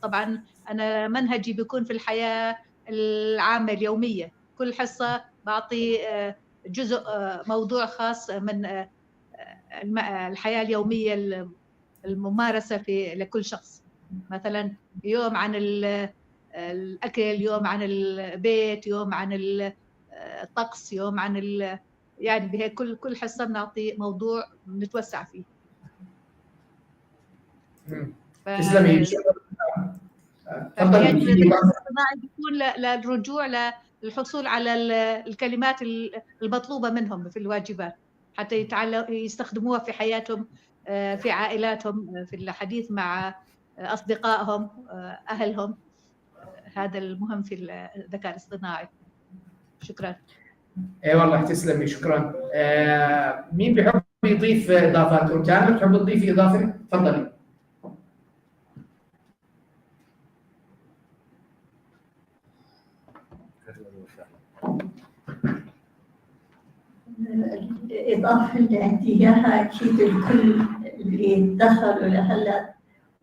طبعا أنا منهجي بيكون في الحياة العامة اليومية، كل حصة بعطي جزء موضوع خاص من الحياة اليومية الممارسة في لكل شخص. مثلا يوم عن الأكل، يوم عن البيت، يوم عن الطقس، يوم عن يعني بهيك كل حصة بنعطي موضوع بنتوسع فيه. تسلمي. تفضلي. الاصطناعي بيكون للرجوع للحصول على الكلمات المطلوبة منهم في الواجبات حتى يتعلم يستخدموها في حياتهم، في عائلاتهم، في الحديث مع أصدقائهم، أهلهم. هذا المهم في الذكاء الاصطناعي. شكرا. اي والله تسلمي، شكرا. مين بيحب يضيف اضافات؟ روتانا بتحب تضيفي اضافه؟ تفضلي. الإضافة اللي عندي إياها أكيد الكل اللي دخلوا لهلا،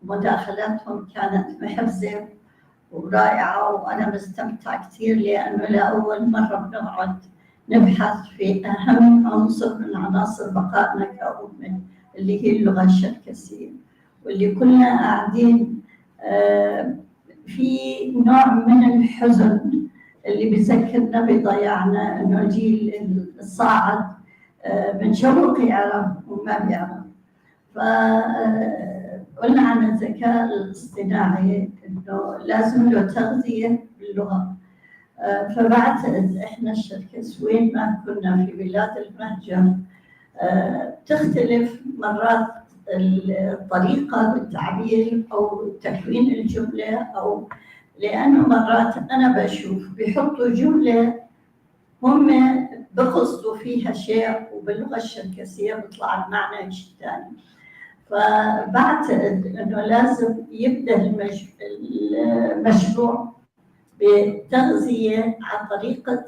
مداخلاتهم كانت محفزة ورائعة، وأنا مستمتعة كثير لأنه لأول مرة بنقعد نبحث في أهم عنصر من عناصر بقائنا كأمة اللي هي اللغة الشركسية، واللي كلنا قاعدين في نوع من الحزن اللي بذكرنا بضياعنا، إنه الجيل الصاعد بنشوق يعرف وما بيعرف. فقلنا عن الذكاء الاصطناعي إنه لازم له تغذية باللغة. فبعتقد إحنا الشركس وين ما كنا في بلاد المهجر بتختلف مرات الطريقة بالتعبير أو تكوين الجملة، أو لأنه مرات أنا بشوف بيحطوا جملة هم بقصدوا فيها شيء وباللغة الشركسية بيطلع المعنى شيء ثاني. فبعتقد إنه لازم يبدأ المشروع بتغذية على طريقة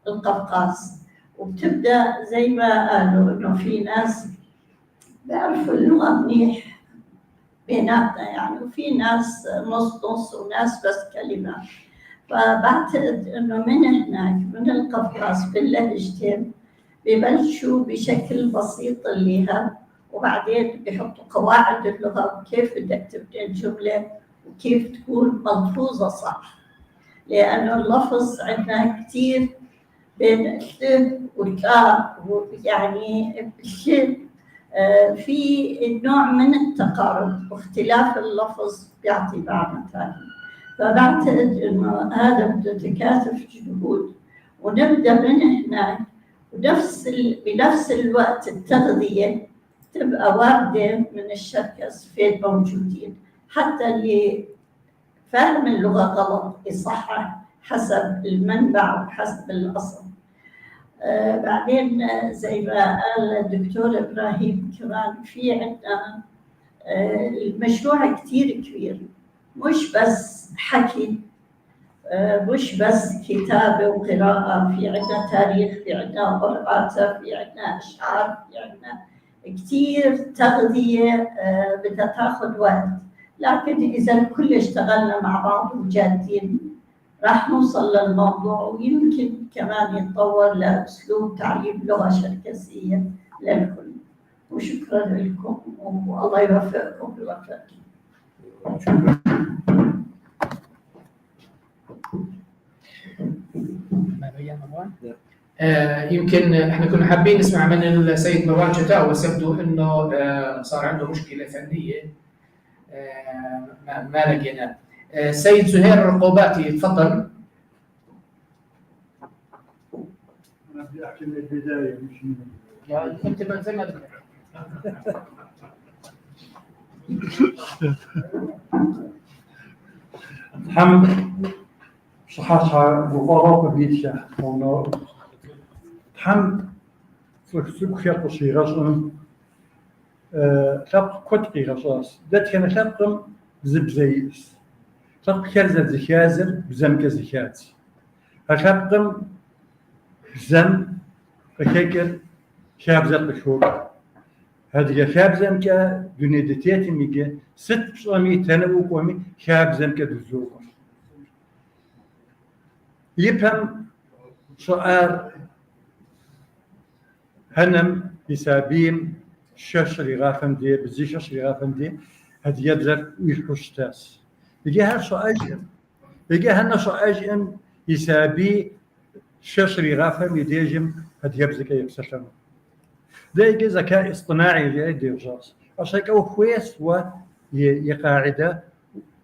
القفقاز، وبتبدأ زي ما قالوا إنه في ناس بيعرفوا اللغة منيح بيناتنا يعني، وفي ناس نص نص وناس بس كلمات. فبعتقد إنه من هناك من القفقاز باللهجتين ببلشوا بشكل بسيط اللي ها، وبعدين بيحطوا قواعد اللغة وكيف بدك تبني الجملة وكيف تكون ملفوظة صح، لأنه اللفظ عندنا كثير بين ال والكا، يعني في نوع من التقارب واختلاف اللفظ بيعطي معنى ثاني. فبعتقد إنه هذا بده تكاثف جهود، ونبدأ من هناك، ونفس بنفس الوقت التغذية تبقى واردة من الشركس فين موجودين، حتى اللي فاهم اللغة غلط يصحح حسب المنبع وحسب الأصل. بعدين زي ما قال الدكتور إبراهيم كمان في عندنا المشروع كتير كبير، مش بس حكي، مش بس كتابة وقراءة، في عندنا تاريخ، في عندنا قرآن، في عندنا أشعار، في عندنا كتير تغذية بدها تاخذ وقت. لكن إذا الكل اشتغلنا مع بعض وجادين راح نوصل للموضوع، ويمكن كمان يتطور لأسلوب تعليم لغة شركسية للكل. وشكرا لكم، والله يوفقكم ويوفقكم. يمكن احنا كنا حابين نسمع من السيد مروان شتاوي، بس يبدو انه صار عنده مشكلة فنية، ما لقيناه. السيد زهير الرقوباتي تفضل. انا بدي احكي من البداية مش من انت زي ما بدك. الحمد صحتها وضرب بيتها تحم سكخير قصيرة لبق كتقي غصاص دات كان لبقم زبزيس لبق كرزة زخازر بزمك زخات لبقم زم فكاكر شابزة بشوك هذه شابزة مك دنيا دتيت ميجا ست بصامي تنوق ومي شابزة مك دزوق يفهم سؤال هنم يسابيم شش غافن دي بزي شش غافن دي هاد يبزر ويحوشتاس يجي هر سؤال يجي هنا سؤال يسابي شش غافن يديجم هاد يبزك يبسلم ده يجي ذكاء اصطناعي جاي ديرجاس عشان كأو خويس و يقاعدة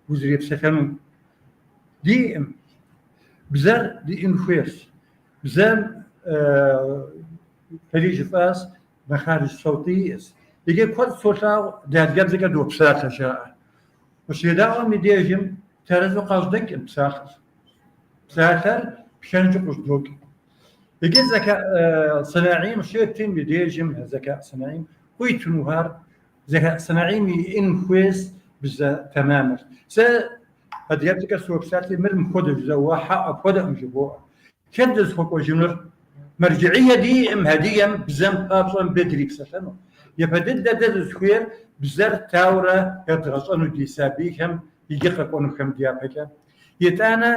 وزري بسلم دي بزر دي إن خويس بزر فريج فاس مخارج صوتية يجي كل صوتا ده قبل كده بساطة شاء وسيدا مديجم ترزو قصدك بساطة بساطة بشنج قصدك يجي ذكاء صناعي مشيتين مديجم ذكاء صناعي ويتنوهر ذكاء صناعي إن خويس بز تماما س هذا قبل كده سو بساطة من مخدج زواحة أبدا مجبوع شدز فوق وجنر مرجعية دي ام هدية بزم بابصم بدري بسلامة Япэ дыдэ дэ дызыхуейр бзэр таурэ едгъэщӏэну ди сабийхэм иджы къэкӏуэнухэм дяпэкӏэ. Итӏанэ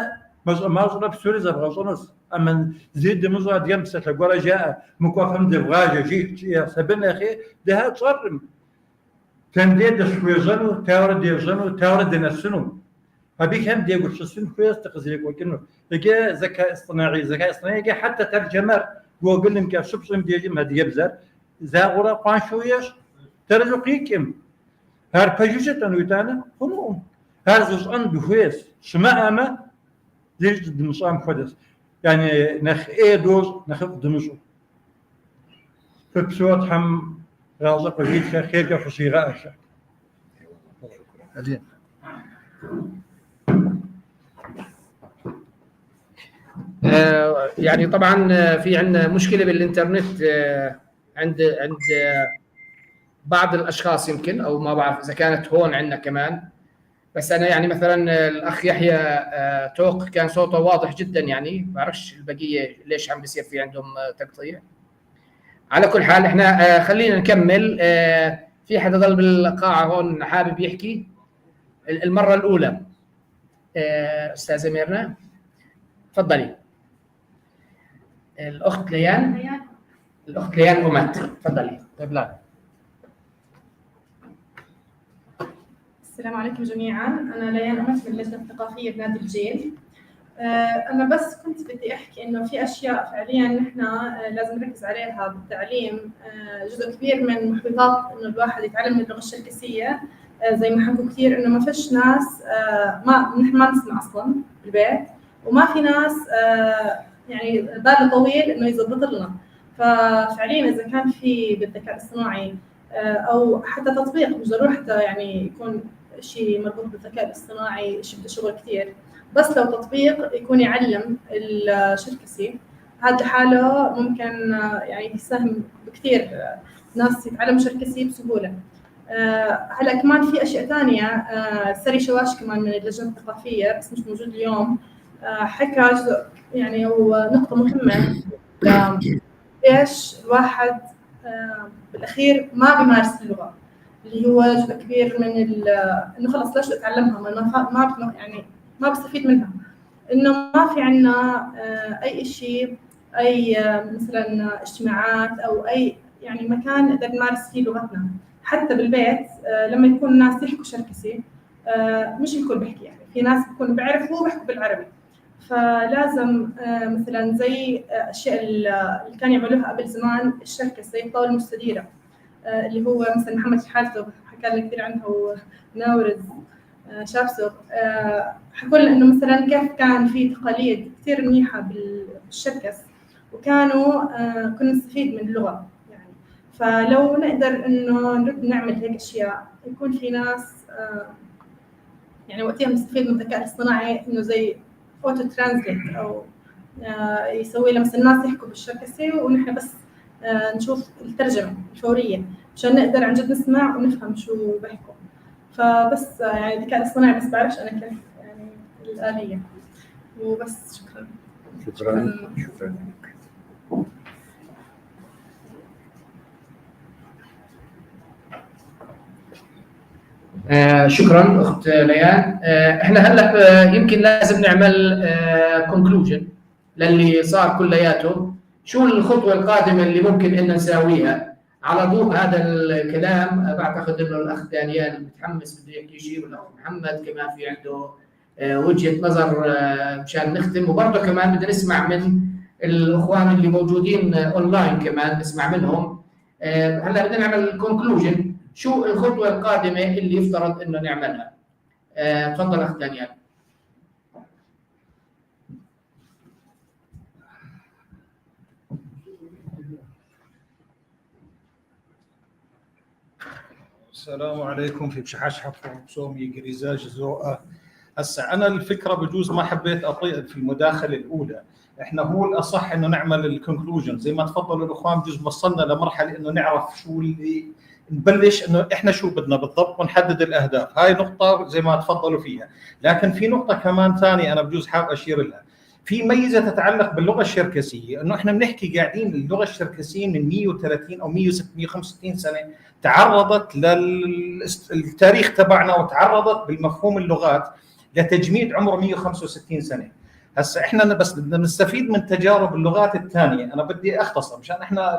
мащӏэ-мащӏэурэ псори зэбгъэщӏэнущ. Амэ зыри дымыщӏэу адыгэм псалъэ гуэрэ жаӏэ, мыкӏуэфым девгъажэ жиӏэ. Абы нэхъей дэ тщӏэркъым. Тэндей дыщыхуежьэну, таурэ дежьэну, таурэ дынэсыну. Абыхэм дегупсысын хуейщ дыкъызэрекӏуэкӏынур. Иджы ذكاء اصطناعي, ذكاء اصطناعي иджы حتى ترجمэр Google-мкӏэ щыпщӏым дежым адыгэбзэр загъуэрэ къуаншэу ещӏ. Тэрэзу къикӏым. Ар пэжу жытӏэну итӏанэ хъунукъым. Ар зыщӏэн дыхуейщ. Щымыӏэмэ, зыри дымыщӏам хуэдэщ. Yani нэхъ ӏей дощӏ, нэхъыфӏ дымыщӏу. Фыпсэу Тхьэм гъащӏэ къывитхэ, хъеркӏэ фыщигъэӏэхэ. Алейкум. يعني طبعا في عندنا مشكلة بالانترنت عند بعض الاشخاص يمكن، او ما بعرف اذا كانت هون عندنا كمان، بس انا يعني مثلا الاخ يحيى توق كان صوته واضح جدا، يعني بعرفش البقية ليش عم بيصير في عندهم تقطيع. على كل حال احنا خلينا نكمل. في حدا ضل بالقاعه هون حابب يحكي المرة الاولى؟ استاذه ميرنا تفضلي. الاخت ليان، الاخت ليان أمت، تفضلي. طيب لا. السلام عليكم جميعا، أنا ليان أمت من اللجنة الثقافية بنادي الجيل. أنا بس كنت بدي أحكي إنه في أشياء فعليا نحن لازم نركز عليها بالتعليم. جزء كبير من محبطات إنه الواحد يتعلم اللغة الشركسية، زي ما حكوا كثير إنه ما فيش ناس، ما نحن ما نسمع أصلا بالبيت، وما في ناس يعني باله طويل إنه يزبط لنا. ففعليا إذا كان في بالذكاء الاصطناعي أو حتى تطبيق، مش ضروري حتى يعني يكون شيء مربوط بالذكاء الاصطناعي، شيء بده شغل كثير، بس لو تطبيق يكون يعلم الشركسي، هذا لحاله ممكن يعني يساهم بكثير ناس يتعلموا شركسي بسهولة. هلا كمان في أشياء ثانية، سري شواش كمان من اللجنة الثقافية بس مش موجود اليوم، حكى جزء يعني هو نقطة مهمة، ليش الواحد بالأخير ما بيمارس اللغة، اللي هو جزء كبير من إنه خلص ليش أتعلمها، ما يعني ما بستفيد منها، إنه ما في عنا أي شيء، أي مثلا اجتماعات أو أي يعني مكان نقدر نمارس فيه لغتنا. حتى بالبيت لما يكون الناس يحكوا شركسي، مش الكل بيحكي، يعني في ناس بيكونوا بيعرفوا بيحكوا بالعربي، فلازم مثلا زي الاشياء اللي كانوا يعملوها قبل زمان الشركس، زي الطاولة المستديرة اللي هو مثلا محمد شحاته حكى لنا كثير عنها، وناورز شابسو حكوا لنا انه مثلا كيف كان في تقاليد كثير منيحة بالشركس، وكانوا كنا نستفيد من اللغة يعني. فلو نقدر انه نرد نعمل هيك اشياء، يكون في ناس يعني وقتها نستفيد من الذكاء الاصطناعي، انه زي auto translate او يسوي لنا مثلا الناس يحكوا بالشركسي ونحن بس نشوف الترجمة الفورية مشان نقدر عن جد نسمع ونفهم شو بيحكوا. فبس يعني الذكاء الاصطناعي بس بعرفش انا كيف يعني الآلية، وبس. شكرا. شكرا شكرا لك. شكرا اخت ليان. احنا هلا يمكن لازم نعمل conclusion للي صار كلياته. شو الخطوة القادمة اللي ممكن ان نساويها على ضوء هذا الكلام؟ بعتقد انه الاخ دانيال متحمس بده يحكي شيء، والاخ محمد كمان في عنده وجهه نظر مشان نختم، وبرضه كمان بدنا نسمع من الاخوان اللي موجودين اونلاين كمان نسمع منهم. هلا بدنا نعمل conclusion، شو الخطوة القادمة اللي يفترض انه نعملها؟ تفضل اخ دانيال. السلام عليكم. في بشحشحة بصوم يجريزاج زوءة. هسا انا الفكرة بجوز ما حبيت اطيق في المداخلة الاولى، احنا هو الاصح انه نعمل ال conclusion زي ما تفضلوا الاخوان، بجوز وصلنا لمرحلة انه نعرف شو اللي نبلش، انه احنا شو بدنا بالضبط ونحدد الاهداف. هاي نقطة زي ما تفضلوا فيها، لكن في نقطة كمان ثانية انا بجوز حاب اشير لها. في ميزة تتعلق باللغة الشركسيه، انه احنا بنحكي قاعدين اللغة الشركسيه من 130 او 165 سنة تعرضت للتاريخ تبعنا وتعرضت بالمفهوم اللغات لتجميد عمره 165 سنة. هسا احنا بس بدنا نستفيد من تجارب اللغات الثانية، انا بدي اختصر مشان احنا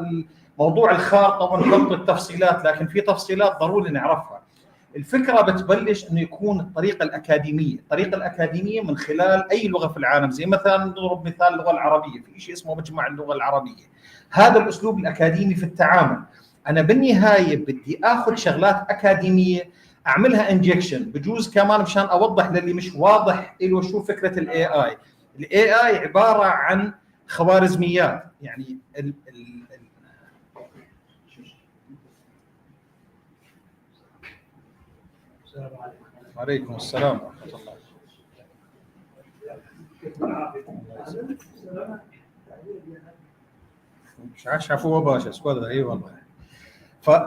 موضوع الخارطة ونحط التفصيلات، لكن في تفصيلات ضروري نعرفها. الفكرة بتبلش انه يكون الطريقة الاكاديمية، الطريقة الاكاديمية من خلال اي لغة في العالم، زي مثلا نضرب مثال اللغة العربية، في شيء اسمه مجمع اللغة العربية. هذا الاسلوب الاكاديمي في التعامل. انا بالنهاية بدي اخذ شغلات اكاديمية اعملها injection، بجوز كمان مشان اوضح للي مش واضح له شو فكرة ال AI. ال AI عبارة عن خوارزميات، يعني ال ال وعليكم السلام ورحمة الله. مش عارف شافوه باشا سكواد. اي والله.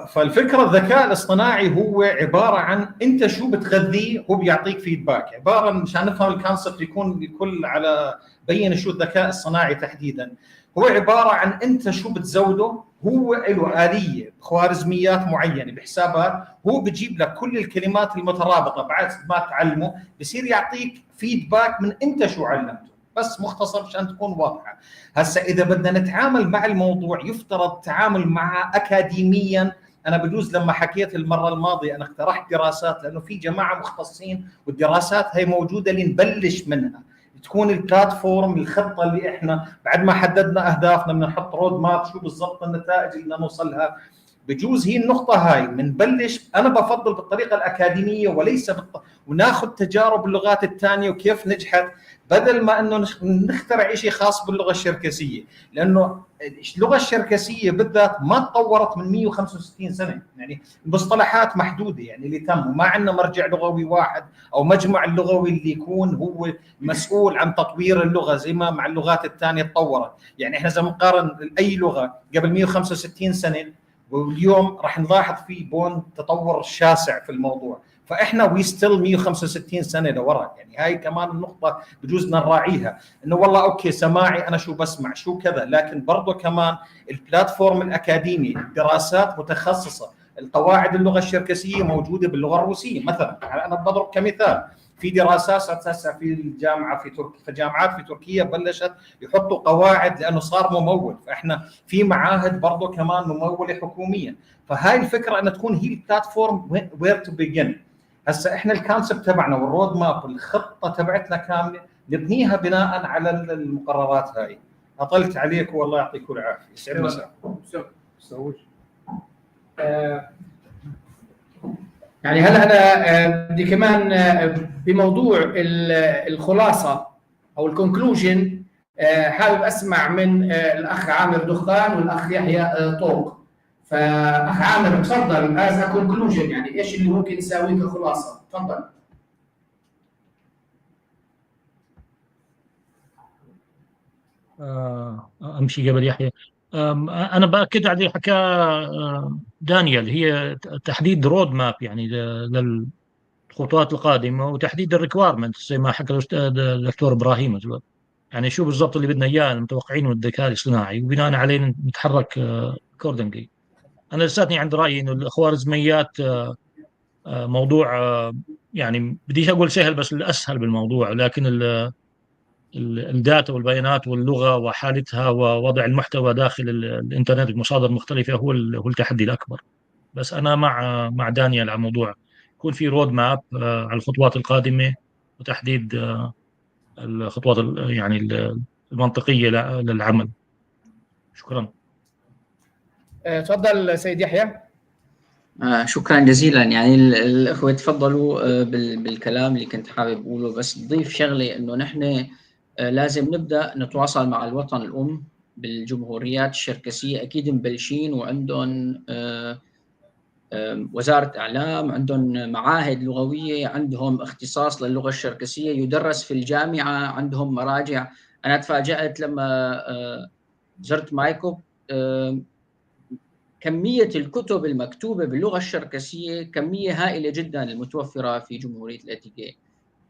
فالفكرة الذكاء الاصطناعي هو عبارة عن انت شو بتغذيه هو بيعطيك feedback، عبارة مشان نفهم ال concept يكون الكل على بين شو الذكاء الصناعي تحديدا، هو عبارة عن انت شو بتزوده، هو له آلية بخوارزميات معينة بحسابات، هو بجيب لك كل الكلمات المترابطه بعد ما تعلمه، بصير يعطيك feedback من انت شو علمته. بس مختصر عشان تكون واضحة. هسا اذا بدنا نتعامل مع الموضوع يفترض التعامل معه اكاديميا. انا بجوز لما حكيت المرة الماضية انا اقترحت دراسات، لانه في جماعة مختصين والدراسات هي موجودة اللي نبلش منها، تكون ال platform الخطة اللي احنا بعد ما حددنا اهدافنا بدنا نحط road map شو بالضبط النتائج اللي بدنا نوصلها. بجوز هي النقطة هاي بنبلش، أنا بفضل بالطريقة الأكاديمية وليس وناخذ تجارب اللغات الثانية وكيف نجحت، بدل ما إنه نخترع شيء خاص باللغة الشركسية، لأنه اللغة الشركسية بالذات ما تطورت من 165 سنة، يعني المصطلحات محدودة يعني اللي تم، وما عندنا مرجع لغوي واحد أو مجمع اللغوي اللي يكون هو مسؤول عن تطوير اللغة زي ما مع اللغات الثانية تطورت. يعني إحنا زي ما نقارن أي لغة قبل 165 سنة واليوم راح نلاحظ في بون تطور شاسع في الموضوع، فاحنا we still 165 سنة لورا. يعني هاي كمان النقطة بجوز نراعيها، انه والله okay سماعي انا شو بسمع شو كذا، لكن برضه كمان ال platform الاكاديمي، دراسات متخصصة، القواعد اللغة الشركسيه موجودة باللغة الروسية مثلا، يعني انا بضرب كمثال، في دراسات هسه في الجامعة في تركيا، في جامعات في تركيا بلشت يحطوا قواعد لانه صار ممول، فاحنا في معاهد برضه كمان مموله حكوميا، فهاي الفكرة انها تكون هي ال platform where to begin. هسه احنا ال concept تبعنا وال road map الخطة تبعتنا كاملة نبنيها بناء على المقررات هاي. اطلت عليك والله يعطيكم العافية، يسعد مساكم. يعني هلا انا بدي كمان بموضوع الخلاصة او ال conclusion حابب اسمع من الاخ عامر دخان والاخ يحيى طوق. فاخ عامر تفضل as conclusion، يعني ايش اللي ممكن نساويه كخلاصه؟ تفضل. امشي قبل يحيى. انا باكد على اللي حكاه دانيال، هي تحديد road map يعني للخطوات القادمة وتحديد ال requirement زي ما حكى الدكتور ابراهيم، يعني شو بالضبط اللي بدنا اياه المتوقعينه من الذكاء الاصطناعي، وبناء عليه نتحرك accordingly. انا لساتني عند رايي انه الخوارزميات موضوع يعني بديش اقول سهل بس الاسهل بالموضوع، لكن ال data والبيانات واللغة وحالتها ووضع المحتوى داخل الانترنت بمصادر مختلفة هو التحدي الاكبر. بس انا مع دانيال على موضوع يكون في road map على الخطوات القادمة وتحديد الخطوات يعني المنطقية للعمل. شكرا. تفضل سيد يحيى. شكرا جزيلا. يعني الاخوة تفضلوا بالكلام اللي كنت حابب اقوله، بس بضيف شغله انه نحن لازم نبدا نتواصل مع الوطن الام بالجمهوريات الشركسيه، اكيد مبلشين وعندهم وزارة اعلام، عندهم معاهد لغوية، عندهم اختصاص للغة الشركسيه يدرس في الجامعة، عندهم مراجع. انا تفاجات لما زرت مايكوب كمية الكتب المكتوبة باللغة الشركسية، كمية هائلة جدا المتوفرة في جمهورية الأتيكي.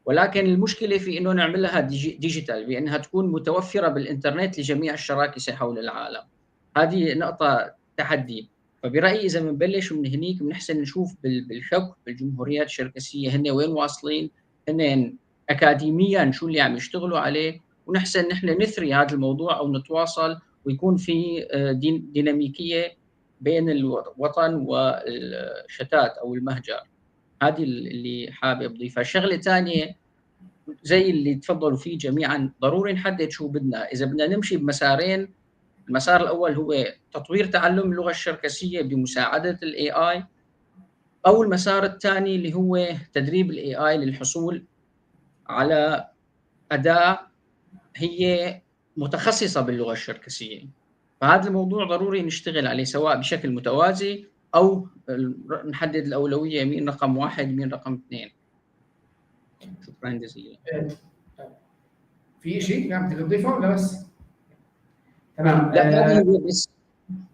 ولكن المشكلة في انه نعملها digital، بانها تكون متوفرة بالانترنت لجميع الشراكسه حول العالم. هذه نقطة تحدي. فبرايي اذا بنبلش من هنيك بنحسن نشوف بالحكم بالجمهوريات الشركسيه هن وين واصلين، هن اكاديميا شو اللي عم يشتغلوا عليه، ونحسن نحن نثري هذا الموضوع او نتواصل ويكون في ديناميكية بين الوطن والشتات او المهجر. هذه اللي حابب اضيفها. شغله ثانية زي اللي تفضلوا فيه جميعا، ضروري نحدد شو بدنا. اذا بدنا نمشي بمسارين، المسار الاول هو تطوير تعلم اللغة الشركسيه بمساعدة ال AI، او المسار الثاني اللي هو تدريب ال AI للحصول على اداه هي متخصصة باللغة الشركسيه. فهذا الموضوع ضروري نشتغل عليه سواء بشكل متوازي او نحدد الاولوية، مين رقم 1 مين رقم 2. شكرا جزيلا. في شيء نعم بدك تضيفه ولا بس؟ تمام. لا بس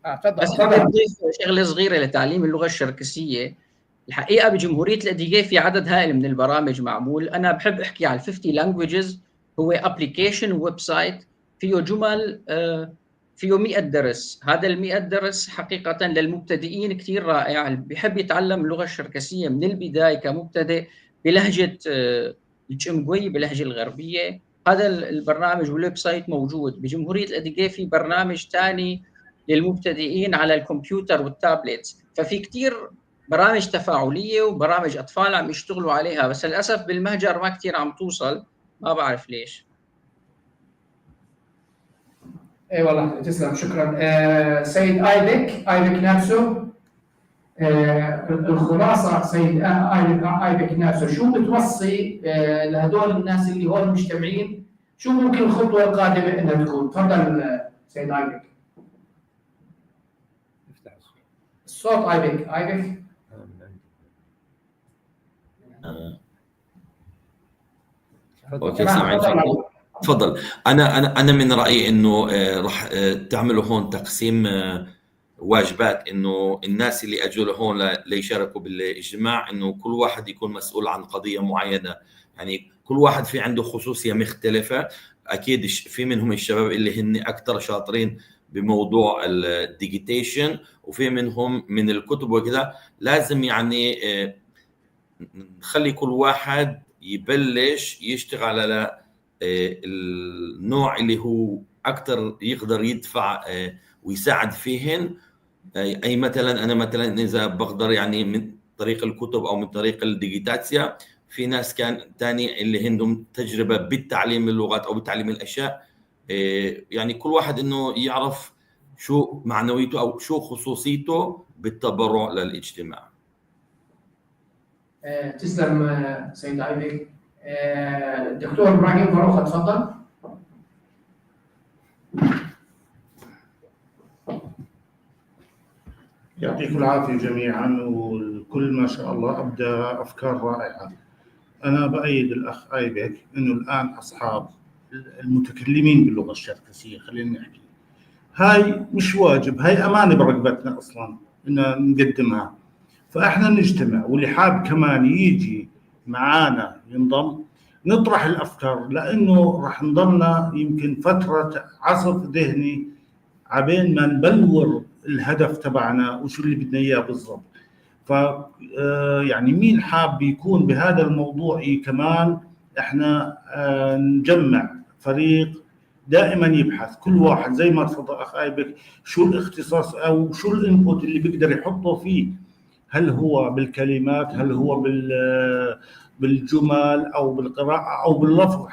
تفضل. بس حابب اضيف شغله صغيرة لتعليم اللغة الشركسيه. الحقيقة بجمهورية الاديجيه في عدد هائل من البرامج معمول. انا بحب احكي على 50 languages، هو application website فيه جمل، فيه 100 درس. هذا ال 100 درس حقيقة للمبتدئين كثير رائع، اللي بيحب يتعلم اللغة الشركسية من البداية كمبتدئ بلهجة الجمجوي، باللهجة الغربية. هذا البرنامج وال website موجود. بجمهورية الأديجيه في برنامج ثاني للمبتدئين على الكمبيوتر والتابلت. ففي كثير برامج تفاعلية وبرامج أطفال عم يشتغلوا عليها، بس للأسف بالمهجر ما كثير عم توصل، ما بعرف ليش. اي والله تسلم، شكرا. سيد ايبك نفسه، الخلاصة سيد ايبك نفسه، شو بتوصي لهدول الناس اللي هون مجتمعين؟ شو ممكن الخطوة القادمة انها تكون؟ تفضل سيد ايبك. الصوت ايبك. ايبك. okay سامعين. تفضل. انا من رايي انه راح تعملوا هون تقسيم واجبات، انه الناس اللي اجوا لهون ليشاركوا بالاجتماع انه كل واحد يكون مسؤول عن قضية معينة، يعني كل واحد في عنده خصوصية مختلفة. اكيد في منهم الشباب اللي هن اكثر شاطرين بموضوع ال digitation، وفي منهم من الكتب وكذا. لازم يعني نخلي كل واحد يبلش يشتغل على النوع اللي هو اكثر يقدر يدفع ويساعد فيهن. اي مثلا انا مثلا اذا بقدر يعني من طريق الكتب او من طريق ال digitazia، في ناس كان ثاني اللي عندهم تجربه بالتعليم اللغات او بتعليم الاشياء. يعني كل واحد انه يعرف شو معنويته او شو خصوصيته بالتبرع للاجتماع. تسلم سيد عيبك. الدكتور ابراهيم فاروق تفضل. يعطيكم العافية جميعا، والكل ما شاء الله ابدى افكار رائعة. انا بايد الاخ ايبك انه الان اصحاب المتكلمين باللغة الشركسيه، خلينا نحكي هاي مش واجب، هاي امانه برقبتنا اصلا ان نقدمها. فاحنا نجتمع، واللي حاب كمان يجي معانا ينضم، نطرح الافكار، لانه راح نضلنا يمكن فترة عصف ذهني عبين ما نبلور الهدف تبعنا وشو اللي بدنا اياه بالضبط. ف يعني مين حاب يكون بهذا الموضوع كمان، احنا نجمع فريق دائما يبحث، كل واحد زي ما تفضل اخ ايبك شو الاختصاص او شو ال input اللي بيقدر يحطه فيه، هل هو بالكلمات، هل هو بالجمل او بالقراءة او باللفظ،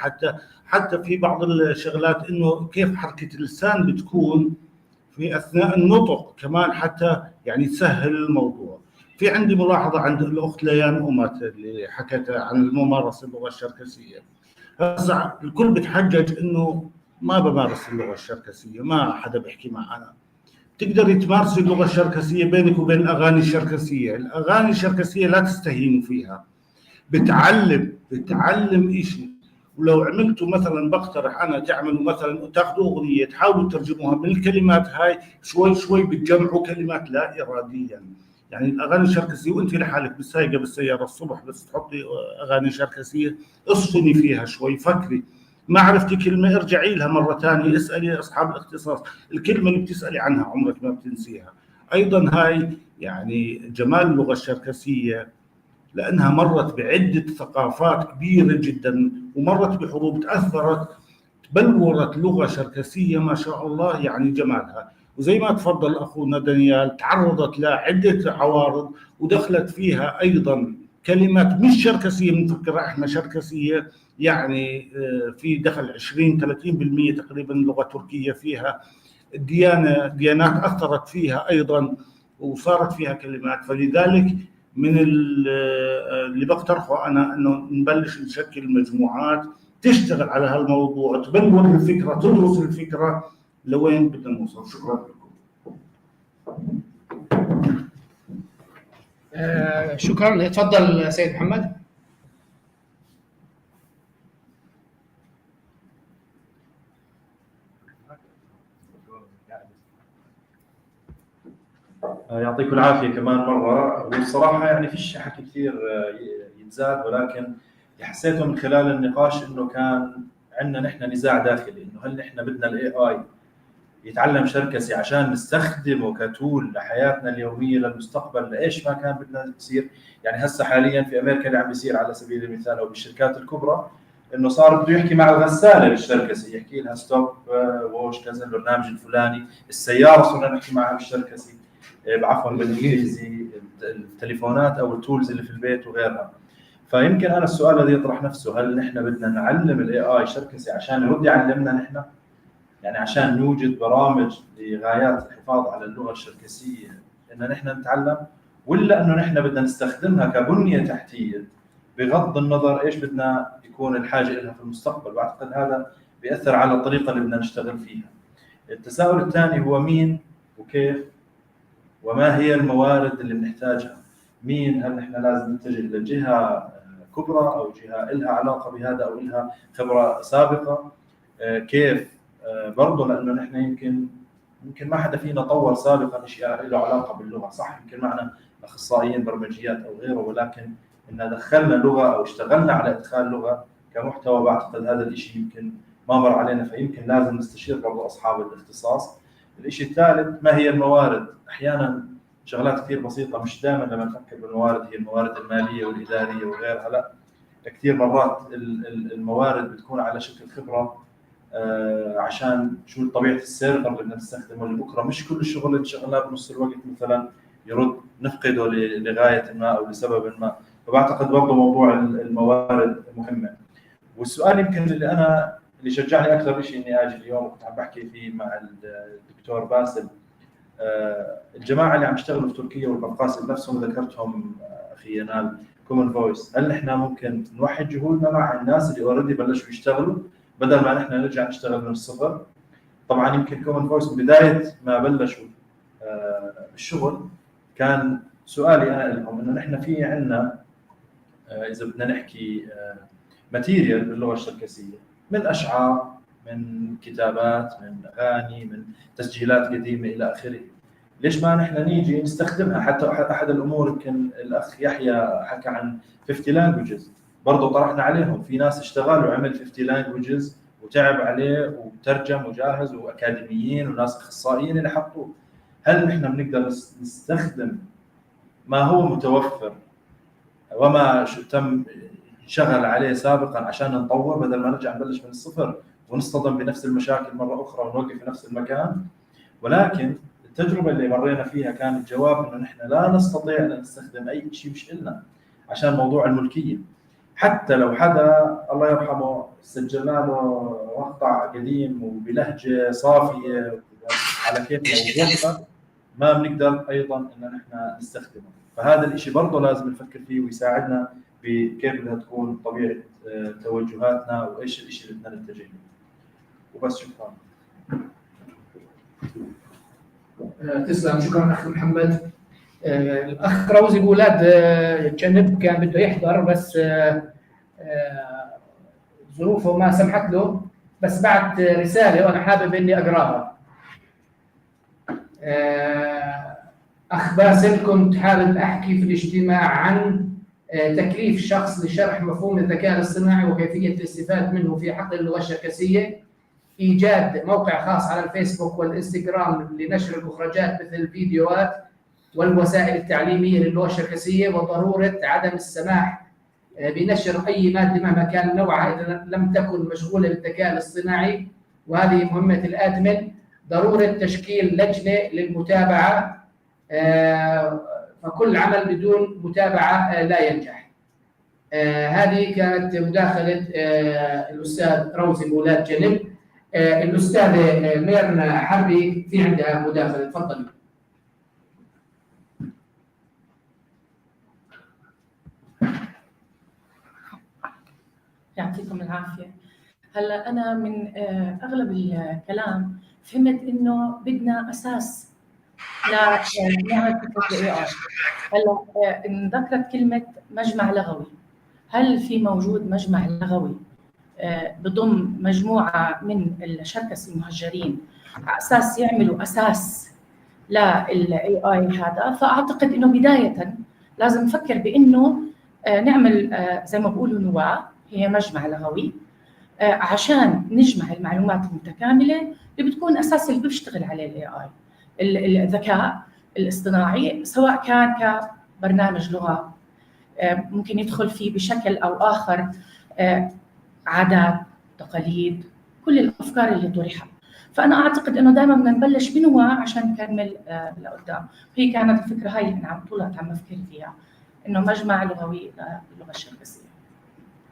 حتى في بعض الشغلات انه كيف حركة اللسان بتكون في اثناء النطق كمان، حتى يعني تسهل الموضوع. في عندي ملاحظة عند الاخت ليان أمات اللي حكت عن الممارسة اللغة الشركسيه. هسه الكل بتحجج انه ما بمارس اللغة الشركسيه، ما حدا بيحكي معنا. تقدري تمارسي اللغة الشركسيه بينك وبين الاغاني الشركسيه، الاغاني الشركسيه لا تستهينوا فيها. بتعلم شيء. ولو عملتوا مثلا، بقترح انا تعملوا مثلا تاخذوا اغنية تحاولوا تترجموها من الكلمات هاي، شوي شوي بتجمعوا كلمات لا اراديا. يعني الاغاني الشركسيه وانت لحالك بالسايقه بالسيارة الصبح بس تحطي اغاني شركسيه، اصفني فيها شوي، فكري، ما عرفتي كلمة ارجعي لها مرة ثانية، اسالي اصحاب الاختصاص، الكلمة اللي بتسالي عنها عمرك ما بتنسيها. ايضا هاي يعني جمال اللغة الشركسيه لانها مرت بعده ثقافات كبيرة جدا ومرت بحروب تاثرت، تبلورت لغة شركسيه ما شاء الله يعني جمالها. وزي ما تفضل اخونا دانيال، تعرضت لعدة عوارض ودخلت فيها ايضا كلمات مش شركسيه بنفكرها احنا شركسيه، يعني في دخل 20 30% تقريبا لغة تركيه فيها، الديانة ديانات اثرت فيها ايضا وصارت فيها كلمات. فلذلك من اللي بقترحه انا انه نبلش نشكل مجموعات تشتغل على هالموضوع، تبلور الفكرة، تدرس الفكرة لوين بدنا نوصل. شكرا لكم. شكرا. تفضل سيد محمد. يعطيكم العافية كمان مرة. والصراحة يعني فيش حكي كثير ينزاد، ولكن اللي حسيته من خلال النقاش انه كان عندنا نحن نزاع داخلي، انه هل نحن بدنا ال AI يتعلم شركسي عشان نستخدمه ك tool لحياتنا اليومية للمستقبل لايش ما كان بدنا يصير. يعني هسه حاليا في امريكا اللي عم بيصير على سبيل المثال او بالشركات الكبرى انه صار بده يحكي مع الغسالة بالشركسي، يحكي لها stop wash كذا البرنامج الفلاني، السيارة صرنا نحكي معها بالشركسي، عفوا بالانجليزي، التليفونات او ال tools اللي في البيت وغيرها. فيمكن انا السؤال الذي يطرح نفسه، هل نحن بدنا نعلم ال AI شركسي عشان يرد يعلمنا نحن؟ يعني عشان نوجد برامج لغايات الحفاظ على اللغة الشركسيه ان نحن نتعلم، ولا انه نحن بدنا نستخدمها كبنيه تحتيه بغض النظر ايش بدنا يكون الحاجة لها في المستقبل؟ بعتقد هذا بياثر على الطريقة اللي بدنا نشتغل فيها. التساؤل الثاني هو مين وكيف وما هي الموارد اللي بنحتاجها؟ مين؟ هل نحن لازم نتجه لجهة كبرى او جهة لها علاقة بهذا او لها خبره سابقه؟ كيف؟ برضه لانه نحن يمكن ما حدا فينا طور سابقا شيء له علاقة باللغة، صح يمكن معنا اخصائيين برمجيات او غيره، ولكن ان دخلنا لغة او اشتغلنا على ادخال لغة كمحتوى بعتقد هذا الشيء يمكن ما مر علينا، فيمكن لازم نستشير برضه اصحاب الاختصاص. الشيء الثالث ما هي الموارد؟ احيانا شغلات كثير بسيطة، مش دائما لما نفكر بالموارد هي الموارد المالية والادارية وغيرها، لا كثير مرات الموارد بتكون على شكل خبره، عشان شو طبيعة ال server اللي بدنا نستخدمه لبكرة، مش كل الشغل اللي شغلناه بنص الوقت مثلا يرد نفقده لغاية ما او لسبب ما، فبعتقد برضه موضوع الموارد مهمة. والسؤال يمكن اللي انا اللي شجعني اكثر شيء اني اجي اليوم وكنت عم بحكي فيه مع الدكتور باسل، الجماعة اللي عم يشتغلوا في تركيا والقفقاس نفسهم ذكرتهم اخي ينال Common Voice، هل نحن ممكن نوحد جهودنا مع الناس اللي already بلشوا يشتغلوا بدل ما نحن نرجع نشتغل من الصفر؟ طبعا يمكن Common Voice من بداية ما بلشوا الشغل كان سؤالي انا لهم انه نحن في عندنا اذا بدنا نحكي material باللغة الشركسيه، من اشعار، من كتابات، من اغاني، من تسجيلات قديمة الى اخره، ليش ما نحن نيجي نستخدمها؟ حتى احد الامور يمكن الاخ يحيى حكى عن 50 languages، برضه طرحنا عليهم في ناس اشتغل وعمل 50 languages وتعب عليه وترجم وجاهز، واكاديميين وناس اخصائيين اللي حطوه. هل نحن بنقدر نستخدم ما هو متوفر وما تم شغل عليه سابقا عشان نطور، بدل ما نرجع نبلش من الصفر ونصطدم بنفس المشاكل مرة اخرى ونوقف في نفس المكان؟ ولكن التجربة اللي مرينا فيها كان الجواب انه نحن لا نستطيع ان نستخدم اي شيء مش إلنا عشان موضوع الملكية. حتى لو حدا الله يرحمه سجلنا له مقطع قديم وبلهجه صافية على كيفنا، ما بنقدر ايضا ان نحن نستخدمه. فهذا الشيء برضه لازم نفكر فيه ويساعدنا بكيف بدها تكون طبيعة توجهاتنا وايش الشيء اللي بدنا نتجه له. وبس، شكرا. تسلم، شكرا اخ محمد. الاخ روزي بولاد جنب كان بده يحضر بس ظروفه ما سمحت له، بس بعت رسالة وانا حابب اني اقراها. اخ باسل، كنت حابب احكي في الاجتماع عن تكليف شخص لشرح مفهوم الذكاء الاصطناعي وكيفية الاستفادة منه في حقل اللغة الشركسيه، ايجاد موقع خاص على الفيسبوك والانستغرام لنشر المخرجات مثل الفيديوهات والوسائل التعليمية للغة الشركسيه، وضرورة عدم السماح بنشر اي مادة مهما كان نوعها اذا لم تكن مشغولة بالذكاء الاصطناعي، وهذه مهمة ال admin. ضرورة تشكيل لجنة للمتابعة، فكل عمل بدون متابعه لا ينجح. هذه كانت مداخله الاستاذ روزي مولاد جنب. الاستاذة ميرنا حربي في عندها مداخله، تفضلي. يعطيكم العافية. هلا انا من اغلب الكلام فهمت انه بدنا اساس لنعمل فكرة ال AI. هلا انذكرت كلمة مجمع لغوي، هل في موجود مجمع لغوي بضم مجموعة من الشركس المهجرين على اساس يعملوا اساس لل AI هذا؟ فاعتقد انه بداية لازم نفكر بانه نعمل زي ما بقولوا نواه، هي مجمع لغوي، عشان نجمع المعلومات المتكاملة اللي بتكون اساس اللي بيشتغل عليه ال AI، الذكاء الاصطناعي، سواء كان كبرنامج لغة ممكن يدخل فيه بشكل او اخر عادات، تقاليد، كل الافكار اللي طرحت. فانا اعتقد انه دائما بدنا نبلش بنواه عشان نكمل لقدام. هي كانت الفكرة هاي اللي انا عم طول عم بفكر فيها، انه مجمع لغوي للغة الشركسيه.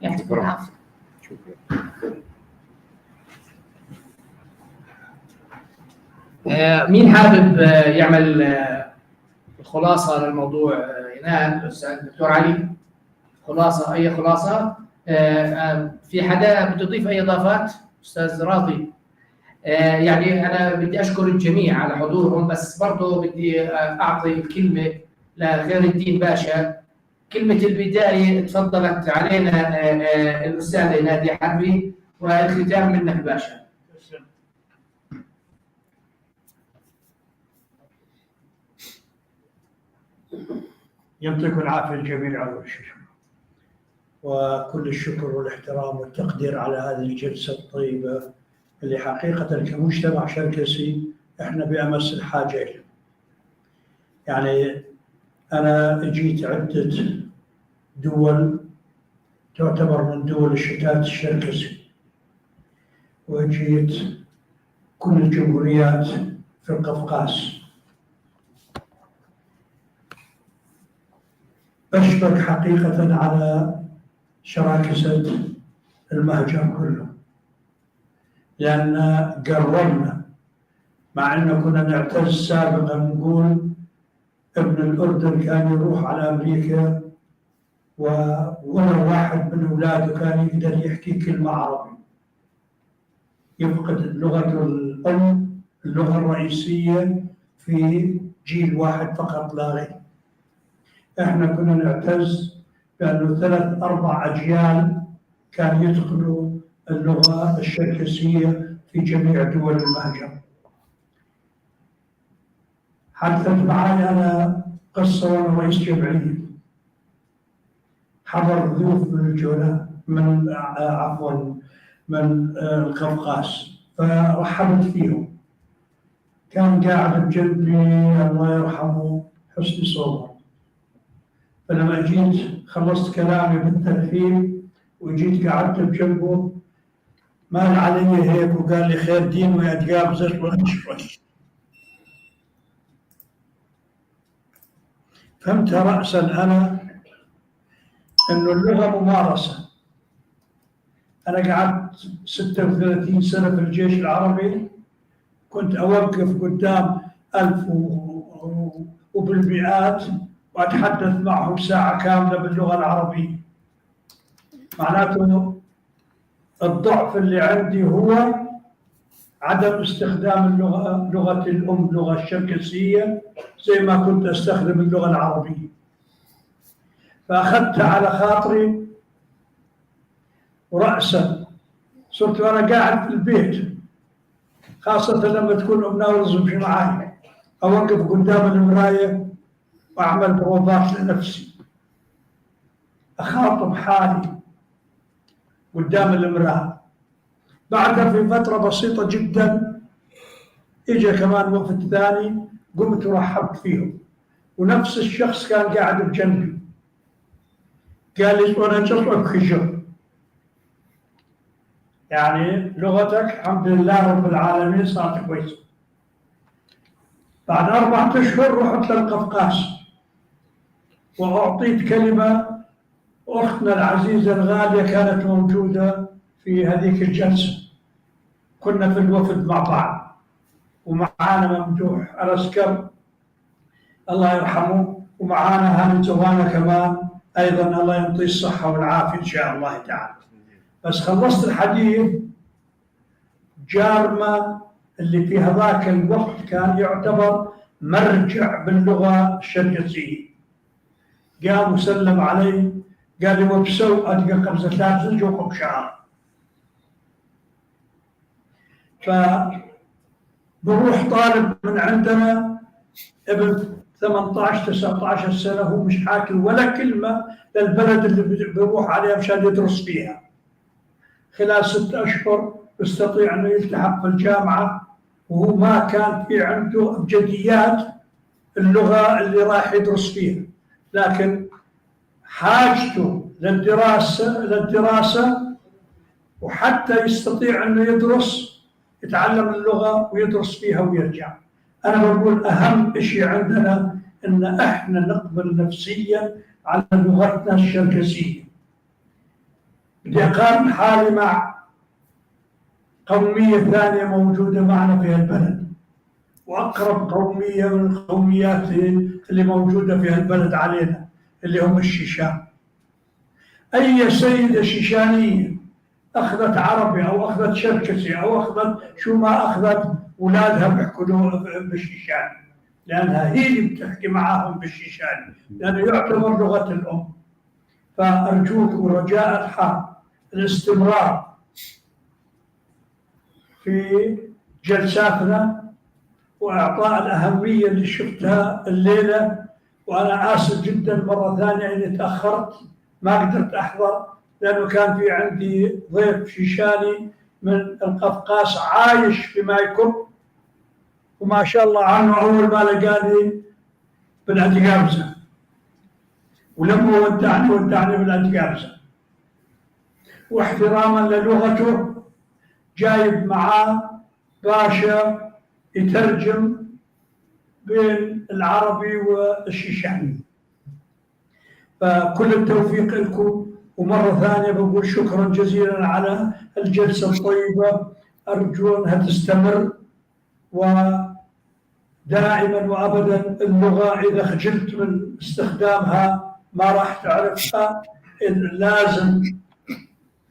يعطيكم العافية. شكرا. مين حابب يعمل خلاصه للموضوع؟ ينال، الاستاذ الدكتور علي، خلاصه، اي خلاصه؟ في حدا بده يضيف اي اضافات؟ استاذ راضي. يعني انا بدي اشكر الجميع على حضورهم، بس برضه بدي اعطي الكلمة لخير الدين باشا. كلمة البداية تفضلت علينا الاستاذة ناديه حربي، والختام منك باشا. يعطيكم العافية الجميع اول شيء، وكل الشكر والاحترام والتقدير على هذه الجلسة الطيبة اللي حقيقة كمجتمع شركسي احنا بامس الحاجة له. يعني انا جيت عده دول تعتبر من دول الشتات الشركسي، وجيت كل الجمهوريات في القفقاز. بشبك حقيقة على شراكسة المهجر كله، لأن قررنا، مع أنه كنا نعتز سابقا نقول ابن الأردن كان يروح على أمريكا ولا واحد من أولاده كان يقدر يحكي كلمة عربي، يفقد لغته الأم، اللغة الرئيسية، في جيل واحد فقط لا غير. احنا كنا نعتز بانه 3 4 اجيال كان يتقنوا اللغة الشركسيه في جميع دول المهجر. حدثت معي انا قصة وانا رئيس جمعية، حضر ضيوف من الجولان، من عفوا من القفقاز، فرحبت فيهم. كان قاعد بجنبي الله يرحمه حسني صوبر. فلما جيت خلصت كلامي بالترحيب وجيت قعدت بجنبه، مال علي هيك وقال لي خير دين ويا تقابزك ولا. فهمت رأسا أنا إنه اللغة ممارسة. أنا قعدت 36 سنة في الجيش العربي، كنت أوقف قدام 1000 وبالمئات وأتحدث معهم ساعة كاملة باللغة العربية. معناته الضعف اللي عندي هو عدم استخدام اللغة، لغة الأم، اللغة الشركسية، زي ما كنت أستخدم اللغة العربية. فأخذتها على خاطري ورأسا صرت وأنا قاعد في البيت، خاصة لما تكون أم ناورز مش معاي، أوقف قدام المراية وأعمل بروفات لنفسي، أخاطب حالي قدام المرآة. بعدها في فترة بسيطة جدا إجا كمان وفد ثاني، قمت ورحبت فيهم، ونفس الشخص كان قاعد بجنبي، قال لي أنا خجل، يعني لغتك الحمد لله رب العالمين صارت كويسة. بعد 4 أشهر رحت للقفقاس وأعطيت كلمة، أختنا العزيزة الغالية كانت موجودة في هذيك الجلسة، كنا في الوفد مع بعض، ومعانا ممدوح الأسكر الله يرحمه، ومعانا هاني زوانا كمان أيضا الله يعطيه الصحة والعافية إن شاء الله تعالى. بس خلصت الحديث، جارما اللي في هذاك الوقت كان يعتبر مرجع باللغة الشركسية، قام وسلم علي، قال لي وبسو أدقى قبزة ثلاثة جوكم شعر. فبروح طالب من عندنا ابن 18 19 سنة، هو مش حاكي ولا كلمة للبلد اللي بيروح عليها مشان يدرس فيها. خلال 6 أشهر يستطيع أنه يلتحق في الجامعة، وهو ما كان في عنده أبجديات اللغة اللي راح يدرس فيها، لكن حاجته للدراسة وحتى يستطيع أنه يدرس، يتعلم اللغة ويدرس فيها ويرجع. أنا بقول أهم شيء عندنا أن إحنا نقبل نفسيا على لغتنا الشركسية. بدي أقارن حالي مع قومية ثانية موجودة معنا في هالبلد، وأقرب قومية من القوميات اللي موجودة في هالبلد علينا اللي هم الشيشان. أي سيدة شيشانية أخذت عربي أو أخذت شركسي أو أخذت شو ما أخذت، أولادها بيحكوا بالشيشاني، لأنها هي اللي بتحكي معاهم بالشيشاني، لأنه يعتبر لغة الأم. فأرجوكم رجاء الحار الاستمرار في جلساتنا وإعطاء الأهمية اللي شفتها الليلة. وأنا آسف جدا مرة ثانية إني تأخرت، ما قدرت أحضر لأنه كان في عندي ضيف شيشاني من القفقاس عايش في مايكوب، وما شاء الله عنه أول ما لقاني بالأدقابزة، ولما ودعني ودعني بالأدقابزة، واحتراما للغته جايب معاه باشا يترجم بين العربي والشيشاني. فكل التوفيق لكم، ومرة ثانية بقول شكرا جزيلا على الجلسة الطيبة، أرجو أنها تستمر، ودائما وأبدا اللغة إذا خجلت من استخدامها ما راح تعرفها، لازم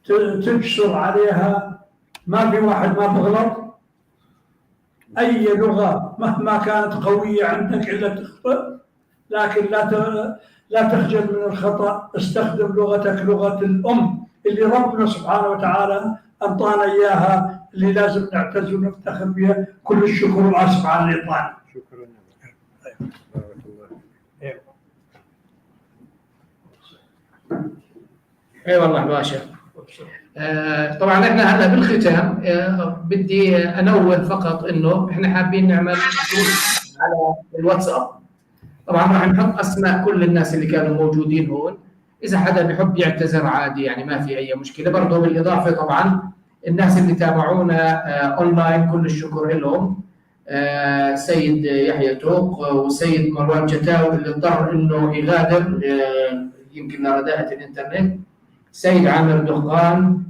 تجسر عليها. ما في واحد ما بغلط، أي لغة مهما كانت قوية عندك إلا تخطئ، لكن لا تخجل من الخطأ، استخدم لغتك، لغة الأم اللي ربنا سبحانه وتعالى أعطانا إياها، اللي لازم نعتز ونفتخر بها. كل الشكر وآسف على الإطالة. شكرا. بارك الله فيك. اي والله باشا. طبعا احنا هلا بالختام بدي انوه فقط انه احنا حابين نعمل على الواتساب. طبعا راح نحط اسماء كل الناس اللي كانوا موجودين هون، اذا حدا بحب يعتذر عادي، يعني ما في اي مشكلة. برضه بالاضافة طبعا الناس اللي تابعونا اونلاين كل الشكر لهم، سيد يحيى توق والسيد مروان جتاو اللي اضطر انه يغادر يمكن لرداءة الانترنت، سيد عامر دخان،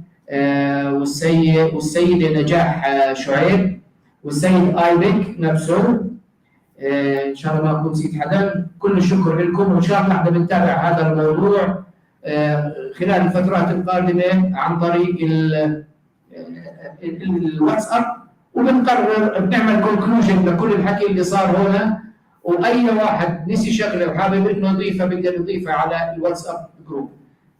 والسيدة نجاح شعيب، والسيد ايبك نفسه. ان شاء الله ما اكون نسيت حدا. كل الشكر لكم، وان شاء الله احنا بنتابع هذا الموضوع خلال الفترات القادمة عن طريق الواتساب، وبنقرر بنعمل conclusion لكل الحكي اللي صار هنا، واي واحد نسي شغله وحابب انه يضيفها بيقدر يضيفها على الواتساب group.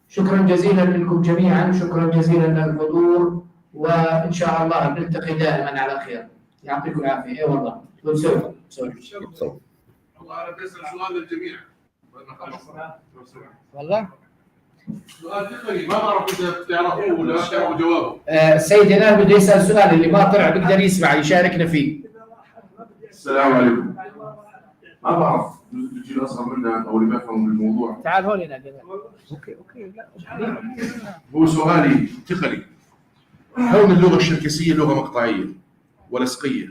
شكرا جزيلا لكم جميعا، شكرا جزيلا للحضور، وان شاء الله بنلتقي دائما على خير. يعطيكم العافية. اي والله. sorry. والله انا بدي اسال سؤال للجميع بدنا نخلص لو سمحت. والله سؤال تقني ما بعرف اذا بتعرفوه ولا ما بتعرفوا جوابه. السيد ينال بده يسال سؤال، اللي ما طلع بيقدر يسمع يشاركنا فيه. السلام عليكم. ما بعرف بجوز الجيل الاصغر منا او اللي بيفهموا بالموضوع. تعال هون ينال. okay okay، لا. هو سؤالي تقني. كون اللغة الشركسيه لغة مقطعيه ولصقيه،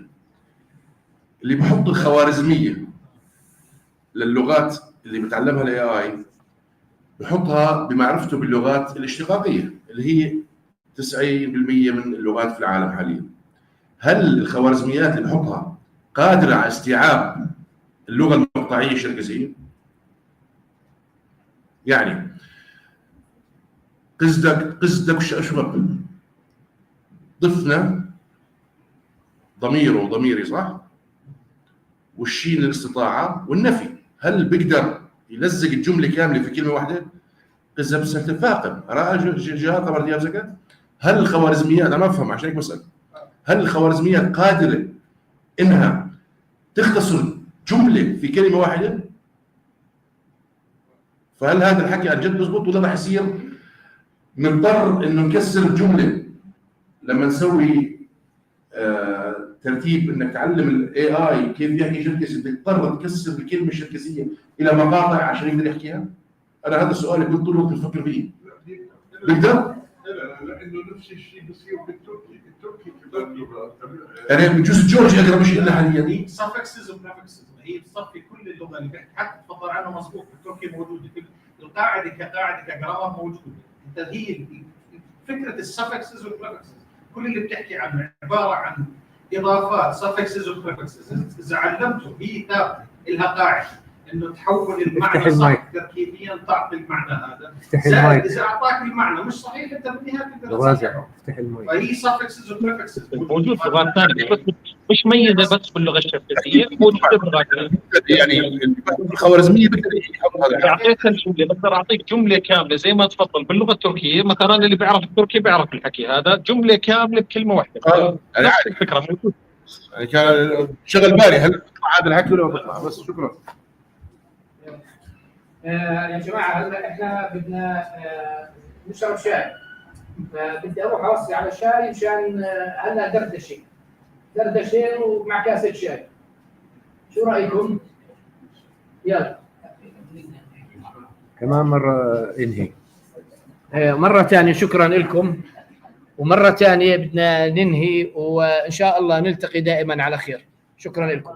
اللي بحط الخوارزمية للغات اللي بتعلمها ال AI بحطها بمعرفته باللغات الاشتقاقيه اللي هي 90% من اللغات في العالم حاليا. هل الخوارزميات اللي بحطها قادرة على استيعاب اللغة المقطعيه الشركسيه؟ يعني قصدك قصدك شو ضفنا ضميره وضميري صح؟ والشين للاستطاعه والنفي، هل بيقدر يلزق الجملة كاملة في كلمة واحدة؟ اذا بس تفاقم هل الخوارزميات، انا ما افهم عشان هيك بسال، هل الخوارزميات قادرة انها تختصر جملة في كلمة واحدة؟ فهل هذا الحكي عن جد بزبط ولا رح يصير نضطر انه نكسر الجملة لما نسوي ترتيب انك تعلم ال AI كيف يحكي شركسي، بتضطر تكسر الكلمة الشركسيه الى مقاطع عشان يقدر يحكيها؟ انا هذا السؤال اللي كنت طول الوقت بفكر فيه. بيقدر؟ لا، لانه نفس الشيء بصير بالتركي، التركي كمان لغة. يعني بجوز الجورجي اقرب شيء لنا حاليا. suffixes و prefixes هي بتصفي كل اللغة اللي بيحكي، حتى تفضل عنه مضبوط، بالتركي موجودة القاعدة كقاعدة ك grammar موجودة. انت هي فكرة ال suffixes وال prefixes، كل اللي بتحكي عنه عبارة عن اضافات suffixes و prefixes. اذا علمته هي ثابتة لها قاعدة انه تحول المعنى صح تركيبيا تعطي المعنى هذا. افتح المايك. اذا اعطاك المعنى مش صحيح انت بالنهاية تقدر غازع افتح المايك. فهي suffixes و prefixes موجود في لغات ثانية، بس مش ميزة بس باللغة الشركسيه، موجودة باللغات. يعني الخوارزمية بيقدر يحول هذا. اعطيتها الجملة، بقدر اعطيك جملة كاملة زي ما تفضل باللغة التركية مثلا، اللي بيعرف التركي بيعرف الحكي هذا، جملة كاملة بكلمه واحدة. نفس الفكرة موجود. يعني كان شغل بالي هل بيطلع هذا الحكي ولا ما بيطلع، بس شكرا. يا جماعة هلا احنا بدنا نشرب شاي، فبدي اروح اوصي على شاي مشان هلا دردشة دردشة ومع كاسه شاي. شو رايكم؟ يلا كمان مرة انهي. مرة ثانية شكرا لكم، ومرة ثانية بدنا ننهي، وان شاء الله نلتقي دائما على خير. شكرا لكم.